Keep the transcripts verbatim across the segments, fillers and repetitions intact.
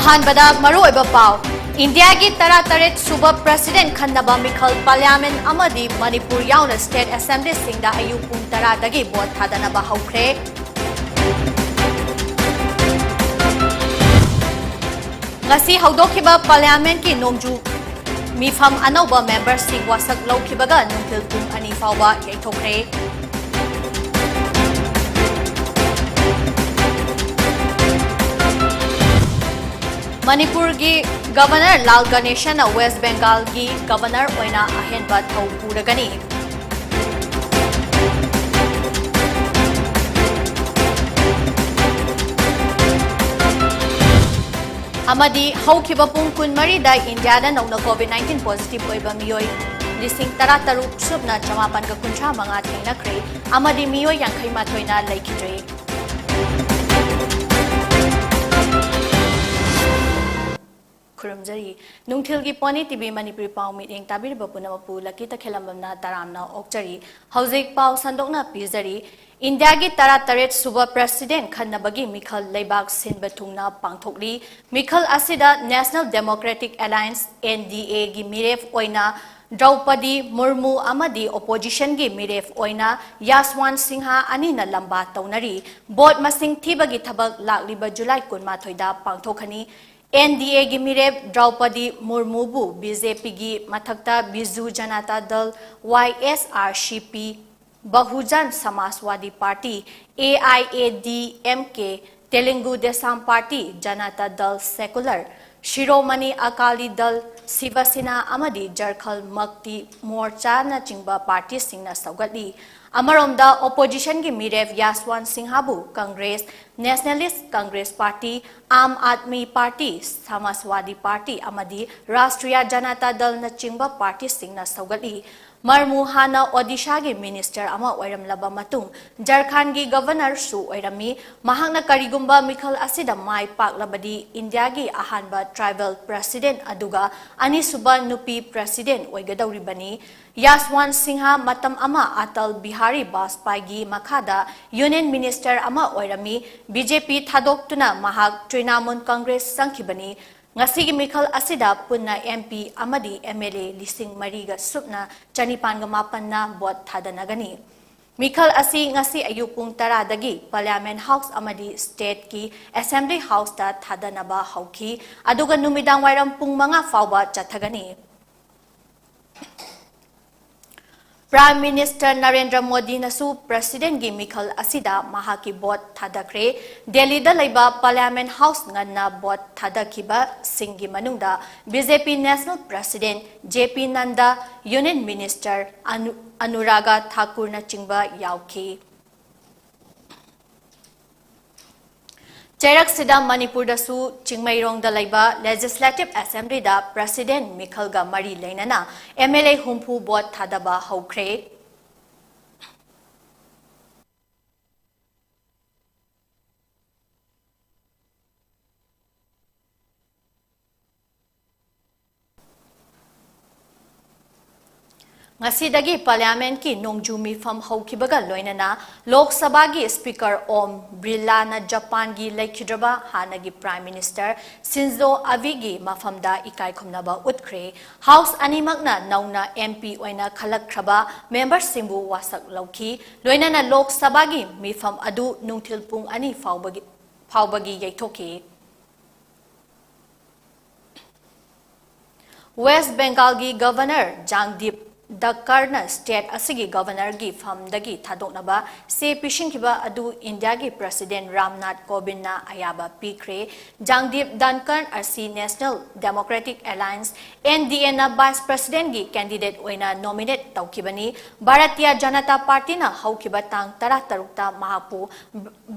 ꯑꯍꯥꯟꯕꯗ ꯃꯔꯨꯑꯣꯏꯕ ꯄꯥꯎ꯫ ꯏꯟꯗꯤꯌꯥꯒꯤ ꯇꯔꯥꯇꯔꯦꯠ ꯁꯨꯕ president ꯈꯟꯅꯕ ꯃꯤꯈꯜ parliament ꯑꯃꯗꯤ ꯃꯅꯤꯄꯨꯔ ꯌꯥꯎꯅ state assemblyꯁꯤꯡꯗ ꯑꯌꯨꯛ ꯄꯨꯡ ꯇꯔꯥꯗꯒꯤ vote ꯊꯥꯗꯅꯕ ꯍꯧꯈ꯭ꯔꯦ꯫ ꯉꯁꯤ ꯍꯧꯗꯣꯛꯈꯤꯕ parliamentꯀꯤ ꯅꯣꯡꯖꯨ ꯃꯤꯐꯝ ꯑꯅꯧꯕ memberꯁꯤꯡ ꯋꯥꯁꯛ ꯂꯧꯈꯤꯕꯒ ꯅꯨꯡꯊꯤꯜ ꯄꯨꯡ ꯑꯅꯤ ꯐꯥꯎꯕ ꯌꯩꯊꯣꯛꯈ꯭ꯔꯦ꯫ ꯃꯅꯤꯄꯨꯔꯒꯤ Governor ꯂꯥꯜ ꯒꯅꯦꯁꯟꯅ West Bengalꯒꯤ Governor ꯑꯣꯏꯅ ꯑꯍꯦꯟꯕ ꯊꯧ ꯄꯨꯔꯒꯅꯤ꯫ ꯑꯃꯗꯤ ꯍꯧꯈꯤꯕ ꯄꯨꯡ ꯀꯨꯟꯃꯔꯤꯗ ꯏꯟꯗꯤꯌꯥꯗ ꯅꯧꯅ COVID nineteen positive ꯑꯣꯏꯕ ꯃꯤꯑꯣꯏ ꯂꯤꯁꯤꯡ ꯇꯔꯥꯇꯔꯨꯛ ꯁꯨꯞꯅ ꯆꯃꯥꯄꯟꯒ ꯀꯨꯟꯊ꯭ꯔꯥ ꯃꯉꯥ ꯊꯦꯡꯅꯈ꯭ꯔꯦ ꯑꯃꯗꯤ ꯃꯤꯑꯣꯏ ꯌꯥꯡꯈꯩ ꯃꯥꯊꯣꯏꯅ ꯂꯩꯈꯤꯗ꯭ꯔꯦ꯫ ꯈꯨꯔꯨꯝꯖꯔꯤ꯫ ꯅꯨꯡꯊꯤꯜꯒꯤ Pony TV ꯃꯅꯤꯄꯨꯔꯤ ꯄꯥꯎ ꯃꯤꯠꯌꯦꯡ ꯇꯥꯕꯤꯔꯤꯕ ꯄꯨꯝꯅꯃꯛꯄꯨ ꯂꯛꯀꯤ ꯇꯈꯦꯜꯂꯝꯕꯝꯅ ꯇꯔꯥꯝꯅ ꯑꯣꯛꯆꯔꯤ꯫ ꯍꯧꯖꯤꯛ ꯄꯥꯎ ꯁꯟꯗꯣꯛꯅ ꯄꯤꯖꯔꯤ꯫ ꯏꯟꯗꯤꯌꯥꯒꯤ ꯇꯔꯥꯇꯔꯦꯠ ꯁꯨꯕ president ꯈꯟꯅꯕꯒꯤ ꯃꯤꯈꯜ ꯂꯩꯕꯥꯛ ꯁꯤꯟꯕ ꯊꯨꯡꯅ ꯄꯥꯡꯊꯣꯛꯂꯤ꯫ ꯃꯤꯈꯜ ꯑꯁꯤꯗ National Democratic Alliance, NDAꯒꯤ ꯃꯤꯔꯦꯞ ꯑꯣꯏꯅ ꯗ꯭ꯔꯧꯄꯗꯤ ꯃꯨꯔꯃꯨ ꯑꯃꯗꯤ oppositionꯒꯤ ꯃꯤꯔꯦꯞ ꯑꯣꯏꯅ ꯌꯥꯁꯋꯥꯟ ꯁꯤꯡꯍ ꯑꯅꯤꯅ ꯂꯝꯕꯥ ꯇꯧꯅꯔꯤ꯫ Vote ꯃꯁꯤꯡ ꯊꯤꯕꯒꯤ ꯊꯕꯛ ꯂꯥꯛꯂꯤꯕ ꯖꯨꯂꯥꯏ ꯀꯨꯟꯃꯥꯊꯣꯏꯗ ꯄꯥꯡꯊꯣꯛꯀꯅꯤ꯫ NDAꯒꯤ ꯃꯤꯔꯦꯞ ꯗ꯭ꯔꯧꯄꯗꯤ ꯃꯨꯔꯃꯨꯕꯨ BJPꯒꯤ ꯃꯊꯛꯇ Biju Janata Dal, YSRCP, Bahujan Samajwadi Party, AIADMK, Telugu Desam Party, Janata Dal Secular, Shiromani Akali Dal, Shiva Sena ꯑꯃꯗꯤ Jharkhand Mukti Morchanaꯆꯤꯡꯕ partyꯁꯤꯡꯅ ꯁꯧꯒꯠꯂꯤ꯫ ꯑꯃꯔꯣꯝꯗ oppositionꯒꯤ ꯃꯤꯔꯦꯞ ꯌꯥꯁꯋꯥꯟ ꯁꯤꯡꯍꯕꯨ Congress, Nationalist Congress Party, Aam Aadmi Party, Samajwadi Party ꯑꯃꯗꯤ Rashtriya Janata Dalꯅꯆꯤꯡꯕ partyꯁꯤꯡꯅ ꯁꯧꯒꯠꯂꯤ꯫ ꯃꯔꯃꯨ ꯍꯥꯟꯅ ꯑꯣꯗꯤꯁꯥꯒꯤ minister ꯑꯃ ꯑꯣꯏꯔꯝꯂꯕ ꯃꯇꯨꯡ ꯖꯔꯈꯥꯟꯒꯤ ꯒꯕꯔꯅꯔꯁꯨ ꯑꯣꯏꯔꯝꯃꯤ꯫ ꯃꯍꯥꯛꯅ ꯀꯔꯤꯒꯨꯝꯕ ꯃꯤꯈꯜ ꯑꯁꯤꯗ ꯃꯥꯏ ꯄꯥꯛꯂꯕꯗꯤ ꯏꯟꯗꯤꯌꯥꯒꯤ ꯑꯍꯥꯟꯕ ꯇ꯭ꯔꯥꯏꯕꯦꯜ ꯄ꯭ꯔꯦꯁꯤꯗꯦꯟꯠ ꯑꯗꯨꯒ ꯑꯅꯤꯁꯨꯕ ꯅꯨꯄꯤ ꯄ꯭ꯔꯦꯁꯤꯗꯦꯟꯠ ꯑꯣꯏꯒꯗꯧꯔꯤꯕꯅꯤ꯫ ꯌꯥꯁꯋꯟꯠ ꯁꯤꯡꯍ ꯃꯇꯝ ꯑꯃ ꯑꯇꯜ ꯕꯤꯍꯥꯔꯤ ꯕꯥꯖꯄꯥꯏꯒꯤ ꯃꯈꯥꯗ ꯌꯨꯅꯤꯌꯟ ꯃꯤꯅꯤꯁꯇꯔ ꯑꯃ ꯑꯣꯏꯔꯝꯃꯤ꯫ ꯕꯤ ꯖꯦ ꯄꯤ ꯊꯥꯗꯣꯛꯇꯨꯅ ꯃꯍꯥꯛ ꯇ꯭ꯔꯤꯅꯥꯃꯨꯜ ꯀꯪꯒ꯭ꯔꯦꯁ ꯆꯪꯈꯤꯕꯅꯤ꯫ ꯉꯁꯤꯒꯤ ꯃꯤꯈꯜ ꯑꯁꯤꯗ ꯄꯨꯟꯅ ꯑꯦꯝ ꯄꯤ ꯑꯃꯗꯤ ꯑꯦꯝ ꯑꯦꯜ ꯑꯦ ꯂꯤꯁꯤꯡ ꯃꯔꯤꯒ ꯁꯨꯞꯅ ꯆꯅꯤꯄꯥꯟꯒ ꯃꯥꯄꯟꯅ ꯚꯣꯠ ꯊꯥꯗꯅꯒꯅꯤ꯫ ꯃꯤꯈꯜ ꯑꯁꯤ ꯉꯁꯤ ꯑꯌꯨꯛ ꯄꯨꯡ ꯇꯔꯥꯗꯒꯤ ꯄꯥꯔꯂꯤꯌꯥꯃꯦꯟꯠ ꯍꯥꯎꯁ ꯑꯃꯗꯤ ꯁ꯭ꯇꯦꯠꯀꯤ ꯑꯦꯁꯦꯝꯕ꯭ꯂꯤ ꯍꯥꯎꯁꯇ ꯊꯥꯗꯅꯕ ꯍꯧꯈꯤ, ꯑꯗꯨꯒ ꯅꯨꯃꯤꯗꯥꯡ ꯋꯥꯏꯔꯝ ꯄꯨꯡ ꯃꯉꯥ ꯐꯥꯎꯕ ꯆꯠꯊꯒꯅꯤ꯫ ꯄ꯭ꯔꯥꯏꯝ ꯃꯤꯅꯤꯁꯇꯔ ꯅꯔꯦꯟꯗ꯭ꯔ ꯃꯣꯗꯤꯅꯁꯨ ꯄ꯭ꯔꯦꯁꯤꯗꯦꯟꯠꯀꯤ ꯃꯤꯈꯜ ꯑꯁꯤꯗ ꯃꯍꯥꯛꯀꯤ ꯚꯣꯠ ꯊꯥꯗꯈ꯭ꯔꯦ꯫ ꯗꯦꯜꯂꯤꯗ ꯂꯩꯕ ꯄꯥꯔꯂꯤꯌꯥꯃꯦꯟꯠ ꯍꯥꯎꯁ ꯉꯟꯅ ꯚꯣꯠ ꯊꯥꯗꯈꯤꯕꯁꯤꯡꯒꯤ ꯃꯅꯨꯡꯗ ꯕꯤ ꯖꯦ ꯄꯤ ꯅꯦꯁꯅꯦꯜ ꯄ꯭ꯔꯦꯁꯤꯗꯦꯟꯠ ꯖꯦ ꯄꯤ ꯅꯟꯗꯥ, ꯌꯨꯅꯤꯌꯟ ꯃꯤꯅꯤꯁꯇꯔ ꯑꯅꯨ-, ꯑꯅꯨꯔꯥꯒ ꯊꯥꯀꯨꯔꯅꯆꯤꯡꯕ ꯌꯥꯎꯈꯤ꯫ ꯆꯩꯔꯛꯁꯤꯗ ꯃꯅꯤꯄꯨꯔꯗꯁꯨ ꯆꯤꯡꯃꯩꯔꯣꯡꯗ ꯂꯩꯕ ꯂꯦꯖꯤꯁꯂꯦꯇꯤꯚ ꯑꯦꯁꯦꯝꯕ꯭ꯂꯤꯗ ꯄ꯭ꯔꯦꯁꯤꯗꯦꯟꯠ ꯃꯤꯈꯜꯒ ꯃꯔꯤ ꯂꯩꯅꯅ ꯑꯦꯝ ꯑꯦꯜ ꯑꯦ ꯍꯨꯝꯐꯨ ꯚꯣꯠ ꯊꯥꯗꯕ ꯍꯧꯈ꯭ꯔꯦ꯫ ꯉꯁꯤꯗꯒꯤ ꯄꯥꯔꯂꯤꯌꯥꯃꯦꯟꯠꯀꯤ ꯅꯣꯡꯖꯨ ꯃꯤꯐꯝ ꯍꯧꯈꯤꯕꯒ ꯂꯣꯏꯅꯅ ꯂꯣꯛ ꯁꯚꯥꯒꯤ ꯁ꯭ꯄꯤꯀꯔ ꯑꯣꯝ ꯕꯤꯔꯂꯥꯅ ꯖꯄꯥꯟꯒꯤ ꯂꯩꯈꯤꯗ꯭ꯔꯕ ꯍꯥꯟꯅꯒꯤ ꯄ꯭ꯔꯥꯏꯝ ꯃꯤꯅꯤꯁꯇꯔ ꯁꯤꯟꯖꯣ ꯑꯕꯤꯒꯤ ꯃꯐꯝꯗ ꯏꯀꯥꯏ ꯈꯨꯝꯅꯕ ꯎꯠꯈ꯭ꯔꯦ꯫ ꯍꯥꯎꯁ ꯑꯅꯤꯃꯛꯅ ꯅꯧꯅ ꯑꯦꯝ ꯄꯤ ꯑꯣꯏꯅ ꯈꯜꯂꯛꯈ꯭ꯔꯕ ꯃꯦꯝꯕꯔꯁꯤꯡꯕꯨ ꯋꯥꯁꯛ ꯂꯧꯈꯤ꯫ ꯂꯣꯏꯅꯅ ꯂꯣꯛ ꯁꯚꯥꯒꯤ ꯃꯤꯐꯝ ꯑꯗꯨ ꯅꯨꯡꯊꯤꯜ ꯄꯨꯡ ꯑꯅꯤ ꯐꯥꯎꯕꯒꯤ, ꯐꯥꯎꯕꯒꯤ ꯌꯩꯊꯣꯛꯈꯤ꯫ ꯋꯦꯁ꯭ꯠ ꯕꯦꯡꯒꯥꯜꯒꯤ ꯒꯕꯔꯅꯔ ꯖꯥꯡꯗꯤꯞ ꯙꯟꯀꯔꯅ ꯁ꯭ꯇꯦꯠ ꯑꯁꯤꯒꯤ ꯒꯕꯔꯅꯔꯒꯤ ꯐꯝꯗꯒꯤ ꯊꯥꯗꯣꯛꯅꯕ ꯆꯦ ꯄꯤꯁꯤꯟꯈꯤꯕ ꯑꯗꯨ ꯏꯟꯗꯤꯌꯥꯒꯤ ꯄ꯭ꯔꯦꯁꯤꯗꯦꯟꯠ ꯔꯥꯝꯅꯥꯊ ꯀꯣꯕꯤꯟꯗꯅ ꯑꯌꯥꯕ ꯄꯤꯈ꯭ꯔꯦ꯫ ꯖꯥꯡꯗꯤꯞ ꯙꯟꯀꯔ ꯑꯁꯤ national democratic alliance, N D ꯑꯦꯅ ꯚꯥꯏꯁ ꯄ꯭ꯔꯦꯁꯤꯗꯦꯟꯠꯀꯤ ꯀꯦꯟꯗꯤꯗꯦꯠ ꯑꯣꯏꯅ ꯅꯣꯃꯤꯅꯦꯠ ꯇꯧꯈꯤꯕꯅꯤ꯫ ꯚꯥꯔꯇꯤꯌ ꯖꯅꯇꯥ ꯄꯥꯔꯇꯤꯅ ꯍꯧꯈꯤꯕ ꯇꯥꯡ ꯇꯔꯥꯇꯔꯨꯛꯇ ꯃꯍꯥꯛꯄꯨ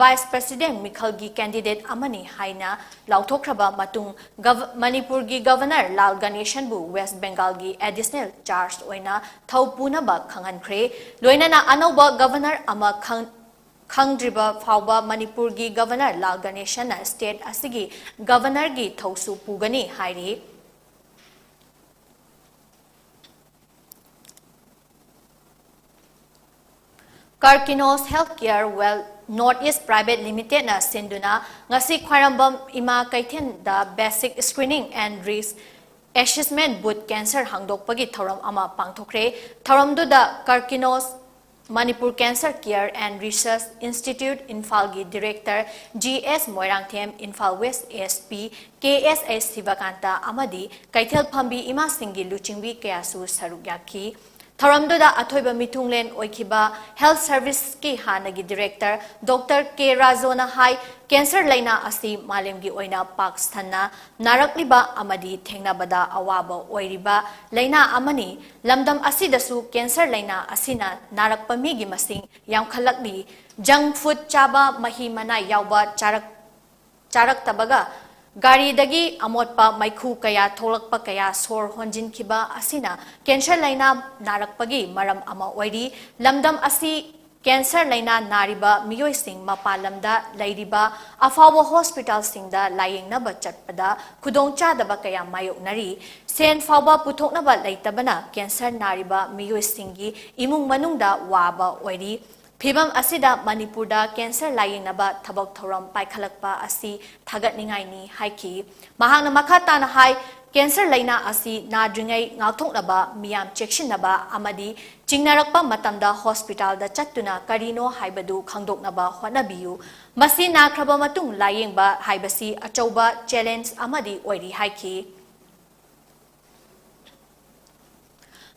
ꯚꯥꯏꯁ ꯄ꯭ꯔꯦꯁꯤꯗꯦꯟꯠ ꯃꯤꯈꯜꯒꯤ ꯀꯦꯟꯗꯤꯗꯦꯠ ꯑꯃꯅꯤ ꯍꯥꯏꯅ ꯂꯥꯎꯊꯣꯛꯈ꯭ꯔꯕ ꯃꯇꯨꯡ, ꯒꯚ-, ꯃꯅꯤꯄꯨꯔꯒꯤ ꯒꯕꯔꯅꯔ ꯂꯥꯜ ꯒꯅꯦꯁꯟꯕꯨ ꯋꯦꯁ꯭ꯠ ꯕꯦꯡꯒꯥꯜꯒꯤ ꯑꯦꯗꯤꯁꯅꯦꯜ ꯆꯥꯔꯖ ꯑꯣꯏꯅ ꯊꯧ ꯄꯨꯅꯕ ꯈꯪꯍꯟꯈ꯭ꯔꯦ꯫ ꯂꯣꯏꯅꯅ ꯑꯅꯧꯕ ꯒꯚꯔꯅꯔ ꯑꯃ ꯈꯪ-, ꯈꯪꯗ꯭ꯔꯤꯕ ꯐꯥꯎꯕ ꯃꯅꯤꯄꯨꯔꯒꯤ ꯒꯚꯔꯅꯔ ꯂꯥꯜ ꯒꯅꯦꯁꯟꯅ ꯁ꯭ꯇꯦꯠ ꯑꯁꯤꯒꯤ ꯒꯚꯔꯅꯔꯒꯤ ꯊꯧꯁꯨ ꯄꯨꯒꯅꯤ ꯍꯥꯏꯔꯤ꯫ Karkinos Healthcare Well North East Private Limitedꯅ ꯁꯤꯟꯗꯨꯅ ꯉꯁꯤ ꯈ꯭ꯋꯥꯏꯔꯝꯕꯝ ꯏꯃꯥ ꯀꯩꯊꯦꯜꯗ Basic Screening and Risk Assessment Booth cancer ꯍꯥꯡꯗꯣꯛꯄꯒꯤ ꯊꯧꯔꯝ ꯑꯃ ꯄꯥꯡꯊꯣꯛꯈ꯭ꯔꯦ꯫ ꯊꯧꯔꯝꯗꯨꯗ Karkinos Manipur Cancer Care and Research Institute ꯏꯝꯐꯥꯜꯒꯤ director G S Moirangthem, Imphal west S P K S H Shibakanta ꯑꯃꯗꯤ ꯀꯩꯊꯦꯜ ꯐꯝꯕꯤ ꯏꯃꯥꯁꯤꯡꯒꯤ ꯂꯨꯆꯤꯡꯕꯤ ꯀꯌꯥꯁꯨ ꯁꯔꯨꯛ ꯌꯥꯈꯤ꯫ ꯊꯧꯔꯝꯗꯨꯗ ꯑꯊꯣꯏꯕ ꯃꯤꯊꯨꯡꯂꯦꯟ ꯑꯣꯏꯈꯤꯕ Health Serviceꯀꯤ ꯍꯥꯟꯅꯒꯤ ꯗꯤꯔꯦꯛꯇꯔ ꯗꯣꯛꯇꯔ ꯀꯦ ꯔꯥꯖꯣꯅ ꯍꯥꯏ, cancer ꯂꯥꯏꯅꯥ ꯑꯁꯤ ꯃꯥꯂꯦꯝꯒꯤ ꯑꯣꯏꯅ ꯄꯥꯛ ꯁꯟꯅ ꯅꯥꯔꯛꯂꯤꯕ ꯑꯃꯗꯤ ꯊꯦꯡꯅꯕꯗ ꯑꯋꯥꯕ ꯑꯣꯏꯔꯤꯕ ꯂꯥꯏꯅꯥ ꯑꯃꯅꯤ꯫ ꯂꯝꯗꯝ ꯑꯁꯤꯗꯁꯨ cancer ꯂꯥꯏꯅꯥ ꯑꯁꯤꯅ ꯅꯥꯔꯛꯄ ꯃꯤꯒꯤ ꯃꯁꯤꯡ ꯌꯥꯝꯈꯠꯂꯛꯂꯤ꯫ Junk food ꯆꯥꯕ, ꯃꯍꯤ ꯃꯅꯥꯏ ꯌꯥꯎꯕ ꯆꯥꯔꯛ-, ꯆꯥꯔꯛꯇꯕꯒ, ꯒꯥꯔꯤꯗꯒꯤ ꯑꯃꯣꯠꯄ ꯃꯩꯈꯨ ꯀꯌꯥ ꯊꯣꯛꯂꯛꯄ ꯀꯌꯥ ꯁꯣꯔ ꯍꯣꯟꯖꯤꯟꯈꯤꯕ ꯑꯁꯤꯅ cancer ꯂꯥꯏꯅꯥ ꯅꯥꯔꯛꯄꯒꯤ ꯃꯔꯝ ꯑꯃ ꯑꯣꯏꯔꯤ꯫ ꯂꯝꯗꯝ ꯑꯁꯤ cancer ꯂꯥꯏꯅꯥ ꯅꯥꯔꯤꯕ ꯃꯤꯑꯣꯏꯁꯤꯡ ꯃꯄꯥꯟ ꯂꯝꯗ ꯂꯩꯔꯤꯕ ꯑꯐꯥꯎꯕ hospitalꯁꯤꯡꯗ ꯂꯥꯌꯦꯡꯅꯕ ꯆꯠꯄꯗ ꯈꯨꯗꯣꯡꯆꯥꯗꯕ ꯀꯌꯥ ꯃꯥꯌꯣꯛꯅꯔꯤ꯫ ꯁꯦꯟ ꯐꯥꯎꯕ ꯄꯨꯊꯣꯛꯅꯕ ꯂꯩꯇꯕꯅ cancer ꯅꯥꯔꯤꯕ ꯃꯤꯑꯣꯏꯁꯤꯡꯒꯤ ꯏꯃꯨꯡ ꯃꯅꯨꯡꯗ ꯋꯥꯕ ꯑꯣꯏꯔꯤ꯫ ꯐꯤꯚꯝ ꯑꯁꯤꯗ ꯃꯅꯤꯄꯨꯔꯗ cancer ꯂꯥꯌꯦꯡꯅꯕ ꯊꯕꯛ ꯊꯧꯔꯝ ꯄꯥꯏꯈꯠꯂꯛꯄ ꯑꯁꯤ ꯊꯥꯒꯠꯅꯤꯡꯉꯥꯏꯅꯤ ꯍꯥꯏꯈꯤ꯫ ꯃꯍꯥꯛꯅ ꯃꯈꯥ ꯇꯥꯅ ꯍꯥꯏ, cancer ꯂꯥꯏꯅꯥ ꯑꯁꯤ ꯅꯥꯗ꯭ꯔꯤꯉꯩ ꯉꯥꯛꯊꯣꯛꯅꯕ ꯃꯤꯌꯥꯝ ꯆꯦꯛꯁꯤꯟꯅꯕ ꯑꯃꯗꯤ ꯆꯤꯡꯅꯔꯛꯄ ꯃꯇꯝꯗ hospitalꯗ ꯆꯠꯇꯨꯅ ꯀꯔꯤꯅꯣ ꯍꯥꯏꯕꯗꯨ ꯈꯪꯗꯣꯛꯅꯕ ꯍꯣꯠꯅꯕꯤꯌꯨ꯫ ꯃꯁꯤ ꯅꯥꯈ꯭ꯔꯕ ꯃꯇꯨꯡ ꯂꯥꯌꯦꯡꯕ ꯍꯥꯏꯕꯁꯤ ꯑꯆꯧꯕ challenge ꯑꯃꯗꯤ ꯑꯣꯏꯔꯤ ꯍꯥꯏꯈꯤ꯫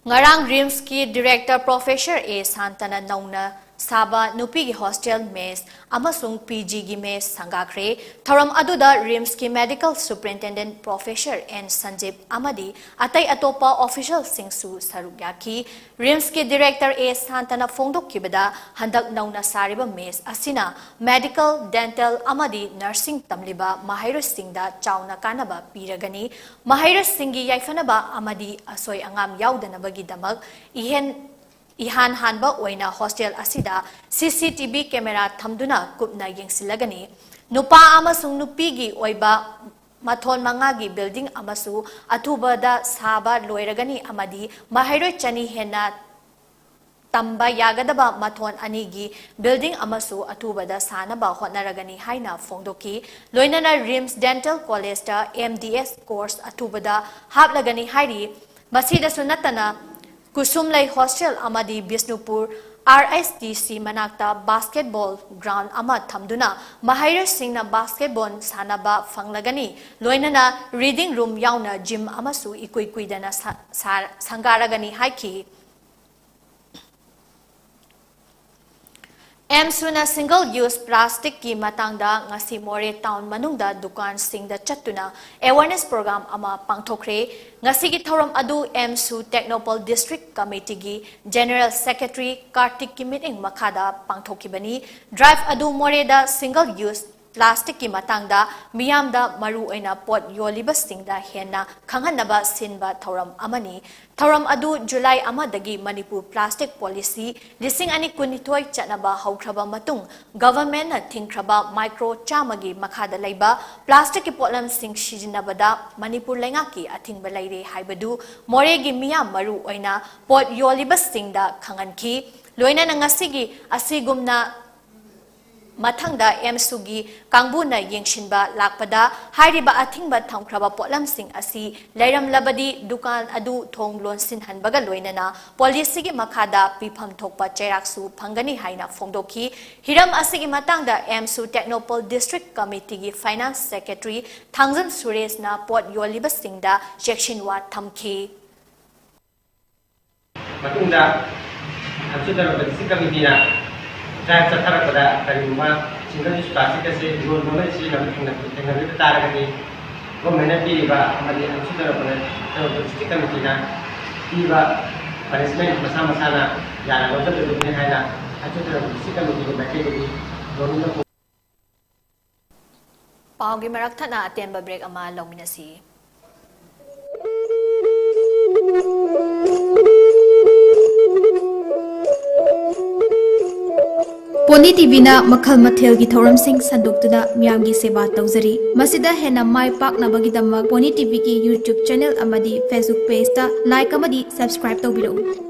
ꯉꯔꯥꯡ RIMSꯀꯤ director Professor ꯑꯦ ꯁꯥꯟꯇꯅ ꯅꯧꯅ ꯁꯥꯕ ꯅꯨꯄꯤꯒꯤ ꯍꯣꯁꯇꯦꯜ, ꯃꯦꯁ ꯑꯃꯁꯨꯡ ꯄꯤ ꯖꯤꯒꯤ ꯃꯦꯁ ꯁꯪꯒꯥꯈ꯭ꯔꯦ꯫ ꯊꯧꯔꯝ ꯑꯗꯨꯗ ꯔꯤꯝꯁꯀꯤ ꯃꯦꯗꯤꯀꯦꯜ ꯁꯨꯄꯔꯤꯟꯇꯦꯟꯗꯦꯟꯠ ꯄ꯭ꯔꯣꯐꯦꯁꯔ ꯑꯦꯟ ꯁꯟꯖꯤꯞ ꯑꯃꯗꯤ ꯑꯇꯩ ꯑꯇꯣꯞꯄ ꯑꯣꯐꯤꯁꯤꯌꯦꯜꯁꯤꯡꯁꯨ ꯁꯔꯨꯛ ꯌꯥꯈꯤ꯫ ꯔꯤꯝꯁꯀꯤ ꯗꯤꯔꯦꯛꯇꯔ ꯑꯦ ꯁꯥꯟꯇꯅ ꯐꯣꯡꯗꯣꯛꯈꯤꯕꯗ, ꯍꯟꯗꯛ ꯅꯧꯅ ꯁꯥꯔꯤꯕ ꯃꯦꯁ ꯑꯁꯤꯅ ꯃꯦꯗꯤꯀꯦꯜ, ꯗꯦꯟꯇꯦꯜ ꯑꯃꯗꯤ ꯅꯔꯁꯤꯡ ꯇꯝꯂꯤꯕ ꯃꯍꯩꯔꯣꯏꯁꯤꯡꯗ ꯆꯥꯎꯅ ꯀꯥꯟꯅꯕ ꯄꯤꯔꯒꯅꯤ꯫ ꯃꯍꯩꯔꯣꯏꯁꯤꯡꯒꯤ ꯌꯥꯏꯐꯅꯕ ꯑꯃꯗꯤ ꯑꯁꯣꯏ ꯑꯉꯥꯝ ꯌꯥꯎꯗꯅꯕꯒꯤꯗꯃꯛ ꯏꯍꯦꯟ ꯏꯍꯥꯟ ꯍꯥꯟꯕ ꯑꯣꯏꯅ ꯍꯣꯁꯇꯦꯜ ꯑꯁꯤꯗ ꯁꯤ ꯁꯤ ꯇꯤ ꯚꯤ ꯀꯦꯃꯦꯔꯥ ꯊꯝꯗꯨꯅ ꯀꯨꯞꯅ ꯌꯦꯡꯁꯤꯜꯂꯒꯅꯤ꯫ ꯅꯨꯄꯥ ꯑꯃꯁꯨꯡ ꯅꯨꯄꯤꯒꯤ ꯑꯣꯏꯕ ꯃꯊꯣꯟ ꯃꯉꯥꯒꯤ ꯕꯤꯜꯗꯤꯡ ꯑꯃꯁꯨ ꯑꯊꯨꯕꯗ ꯁꯥꯕ ꯂꯣꯏꯔꯒꯅꯤ ꯑꯃꯗꯤ ꯃꯍꯩꯔꯣꯏ ꯆꯅꯤ ꯍꯦꯟꯅ ꯇꯝꯕ ꯌꯥꯒꯗꯕ ꯃꯊꯣꯟ ꯑꯅꯤꯒꯤ ꯕꯤꯜꯗꯤꯡ ꯑꯃꯁꯨ ꯑꯊꯨꯕꯗ ꯁꯥꯅꯕ ꯍꯣꯠꯅꯔꯒꯅꯤ ꯍꯥꯏꯅ ꯐꯣꯡꯗꯣꯛꯈꯤ꯫ ꯂꯣꯏꯅꯅ ꯔꯤꯝꯁ ꯗꯦꯟꯇꯦꯜ ꯀꯣꯂꯦꯖꯇ ꯑꯦꯝ ꯗꯤ ꯑꯦꯁ ꯀꯣꯔꯁ ꯑꯊꯨꯕꯗ ꯍꯥꯞꯂꯒꯅꯤ ꯍꯥꯏꯔꯤ꯫ ꯃꯁꯤꯗꯁꯨ ꯅꯠꯇꯅ, ꯀꯨꯁꯨꯝꯂꯩ ꯍꯣꯁꯇꯦꯜ ꯑꯃꯗꯤ ꯕꯤꯁꯅꯨꯄꯨꯔ ꯑꯥꯔ ꯑꯦꯁ ꯇꯤ ꯁꯤ ꯃꯅꯥꯛꯇ ꯕꯥꯁꯀꯦꯠꯕꯣꯜ ꯒ꯭ꯔꯥꯎꯟ ꯑꯃ ꯊꯝꯗꯨꯅ ꯃꯍꯩꯔꯣꯏꯁꯤꯡꯅ ꯕꯥꯁꯀꯦꯠꯕꯣꯜ ꯁꯥꯟꯅꯕ ꯐꯪꯂꯒꯅꯤ꯫ ꯂꯣꯏꯅꯅ ꯔꯤꯗꯤꯡ ꯔꯨꯝ ꯌꯥꯎꯅ ꯖꯤꯝ ꯑꯃꯁꯨ ꯏꯀꯨꯏ ꯀꯨꯏꯗꯅ ꯁꯥ-, ꯁꯥ-, ꯁꯪꯒꯥꯔꯒꯅꯤ ꯍꯥꯏꯈꯤ꯫ ꯑꯦꯝꯁꯨꯅ ꯁꯤꯡꯒꯜ ꯌꯨꯁ ꯄ꯭ꯂꯥꯁꯇꯤꯛꯀꯤ ꯃꯇꯥꯡꯗ ꯉꯁꯤ ꯃꯣꯔꯦ ꯇꯥꯎꯟ ꯃꯅꯨꯡꯗ ꯗꯨꯀꯥꯟꯁꯤꯡꯗ ꯆꯠꯇꯨꯅ ꯑꯦꯋꯥꯔꯅꯦꯁ ꯄ꯭ꯔꯣꯒ꯭ꯔꯥꯝ ꯑꯃ ꯄꯥꯡꯊꯣꯛꯈ꯭ꯔꯦ꯫ ꯉꯁꯤꯒꯤ ꯊꯧꯔꯝ ꯑꯗꯨ ꯑꯦꯝꯁꯨ ꯇꯦꯛꯅꯧꯄꯜ ꯗꯤꯁꯇ꯭ꯔꯤꯛ ꯀꯃꯤꯇꯤꯒꯤ ꯖꯦꯅꯔꯦꯜ ꯁꯦꯀ꯭ꯔꯦꯇꯔꯤ ꯀꯥꯔꯇꯤꯛꯀꯤ ꯃꯤꯠꯌꯦꯡ ꯃꯈꯥꯗ ꯄꯥꯡꯊꯣꯛꯈꯤꯕꯅꯤ꯫ ꯗ꯭ꯔꯥꯏꯚ ꯑꯗꯨ ꯃꯣꯔꯦꯗ ꯁꯤꯡꯒꯜ ꯌꯨꯁ ꯄ꯭ꯂꯥꯁꯇꯤꯛꯀꯤ ꯃꯇꯥꯡꯗ ꯃꯤꯌꯥꯝꯗ, ꯃꯔꯨꯑꯣꯏꯅ ꯄꯣꯠ ꯌꯣꯜꯂꯤꯕꯁꯤꯡꯗ ꯍꯦꯟꯅ ꯈꯪꯍꯟꯅꯕ ꯁꯤꯟꯕ ꯊꯧꯔꯝ ꯑꯃꯅꯤ꯫ ꯊꯧꯔꯝ ꯑꯗꯨ ꯖꯨꯂꯥꯏ ꯑꯃꯗꯒꯤ ꯃꯅꯤꯄꯨꯔ ꯄ꯭ꯂꯥꯁꯇꯤꯛ ꯄꯣꯂꯤꯁꯤ ꯂꯤꯁꯤꯡ ꯑꯅꯤ ꯀꯨꯟꯅꯤꯊꯣꯏ ꯆꯠꯅꯕ ꯍꯧꯈ꯭ꯔꯕ ꯃꯇꯨꯡ, ꯒꯚꯔꯟꯃꯦꯟꯠꯅ ꯊꯤꯡꯈ꯭ꯔꯕ ꯃꯥꯏꯀ꯭ꯔꯣ ꯆꯥꯝꯃꯒꯤ ꯃꯈꯥꯗ ꯂꯩꯕ ꯄ꯭ꯂꯥꯁꯇꯤꯛꯀꯤ ꯄꯣꯠꯂꯝꯁꯤꯡ ꯁꯤꯖꯤꯟꯅꯕꯗ ꯃꯅꯤꯄꯨꯔ ꯂꯩꯉꯥꯛꯀꯤ ꯑꯊꯤꯡꯕ ꯂꯩꯔꯦ ꯍꯥꯏꯕꯗꯨ ꯃꯣꯔꯦꯒꯤ ꯃꯤꯌꯥꯝ, ꯃꯔꯨ ꯑꯣꯏꯅ ꯄꯣꯠ ꯌꯣꯜꯂꯤꯕꯁꯤꯡꯗ ꯈꯪꯍꯟꯈꯤ꯫ ꯂꯣꯏꯅꯅ ꯉꯁꯤꯒꯤ ꯑꯁꯤꯒꯨꯝꯅ ꯃꯊꯪꯗ ꯑꯦꯝꯁꯨꯒꯤ ꯀꯥꯡꯕꯨꯅ ꯌꯦꯡꯁꯤꯟꯕ ꯂꯥꯛꯄꯗ ꯍꯥꯏꯔꯤꯕ ꯑꯊꯤꯡꯕ ꯊꯝꯈ꯭ꯔꯕ ꯄꯣꯠꯂꯝꯁꯤꯡ ꯑꯁꯤ ꯂꯩꯔꯝꯂꯕꯗꯤ ꯗꯨꯀꯥꯟ ꯑꯗꯨ ꯊꯣꯡ ꯂꯣꯟꯁꯤꯟꯍꯟꯕꯒ ꯂꯣꯏꯅꯅ ꯄꯣꯂꯤꯁꯤꯒꯤ ꯃꯈꯥꯗ ꯄꯤꯐꯝ ꯊꯣꯛꯄ ꯆꯩꯔꯥꯛꯁꯨ ꯐꯪꯒꯅꯤ ꯍꯥꯏꯅ ꯐꯣꯡꯗꯣꯛꯈꯤ꯫ ꯍꯤꯔꯝ ꯑꯁꯤꯒꯤ ꯃꯇꯥꯡꯗ ꯑꯦꯝꯁꯨ ꯇꯦꯛꯅꯧꯄꯜ ꯗꯤꯁꯇ꯭ꯔꯤꯛ ꯀꯃꯤꯇꯤꯒꯤ ꯐꯥꯏꯅꯥꯟꯁ ꯁꯦꯀ꯭ꯔꯦꯇꯔꯤ ꯊꯥꯡꯖꯝ ꯁꯨꯔꯦꯁꯅ ꯄꯣꯠ ꯌꯣꯜꯂꯤꯕꯁꯤꯡꯗ ꯆꯦꯛꯁꯤꯟꯋꯥ ꯊꯝꯈꯤ꯫ ꯃꯇꯨꯡꯗ ꯍꯟꯆꯨꯗꯔꯕ ꯗꯤꯁꯇ꯭ꯔꯤꯛ ꯀꯃꯤꯇꯤꯅ ꯗ꯭ꯔꯥꯏꯚ ꯆꯠꯊꯔꯛꯄꯗ ꯀꯔꯤꯒꯨꯝꯕ ꯁꯤꯡꯒꯜ ꯌꯨꯁ ꯄ꯭ꯂꯥꯁꯇꯤꯛ ꯑꯁꯤ ꯌꯣꯟꯕ ꯑꯃ ꯁꯤꯖꯤꯟꯅꯕ ꯊꯦꯡꯅ-, ꯊꯦꯡꯅꯔꯛꯄ ꯇꯥꯔꯒꯗꯤ, ꯒꯣꯔꯃꯦꯟꯅ ꯄꯤꯔꯤꯕ ꯑꯃꯗꯤ ꯑꯟꯁꯨ ꯇꯧꯔꯛꯄꯗ ꯗꯤꯁꯇ꯭ꯔꯤꯛ ꯀꯃꯤꯇꯤꯅ ꯄꯤꯕ ꯄꯅꯤꯁꯃꯦꯟ ꯃꯁꯥ ꯃꯁꯥꯅ ꯌꯥꯅ ꯂꯧꯖꯒꯗꯕꯅꯤ ꯍꯥꯏꯅ ꯑꯟꯁꯨ ꯇꯧꯔꯛꯄ ꯗꯤꯁꯇ꯭ꯔꯤꯛ ꯀꯃꯤꯇꯤꯒꯤ ꯃꯥꯏꯀꯩꯗꯒꯤ ꯒꯣꯔꯃꯦꯟꯗ ꯐꯣꯡ- ꯄꯥꯎꯒꯤ ꯃꯔꯛ ꯊꯠꯅ ꯑꯇꯦꯟꯕ ꯕ꯭ꯔꯦꯛ ꯑꯃ ꯂꯧꯃꯤꯟꯅꯁꯤ꯫ ꯄꯣꯅꯤ ꯇꯤꯚꯤꯅ ꯃꯈꯜ ꯃꯊꯦꯜꯒꯤ ꯊꯧꯔꯝꯁꯤꯡ ꯁꯟꯗꯣꯛꯇꯨꯅ ꯃꯤꯌꯥꯝꯒꯤ ꯁꯦꯕꯥ ꯇꯧꯖꯔꯤ꯫ ꯃꯁꯤꯗ ꯍꯦꯟꯅ ꯃꯥꯏ ꯄꯥꯛꯅꯕꯒꯤꯗꯃꯛ ꯄꯣꯅꯤ ꯇꯤꯚꯤꯒꯤ YouTube ꯆꯦꯅꯦꯜ ꯑꯃꯗꯤ Facebook ꯄꯦꯖꯇ ꯂꯥꯏꯛ ꯑꯃꯗꯤ ꯁꯕꯁꯀ꯭ꯔꯥꯏꯕ ꯇꯧꯕꯤꯔꯛꯎ꯫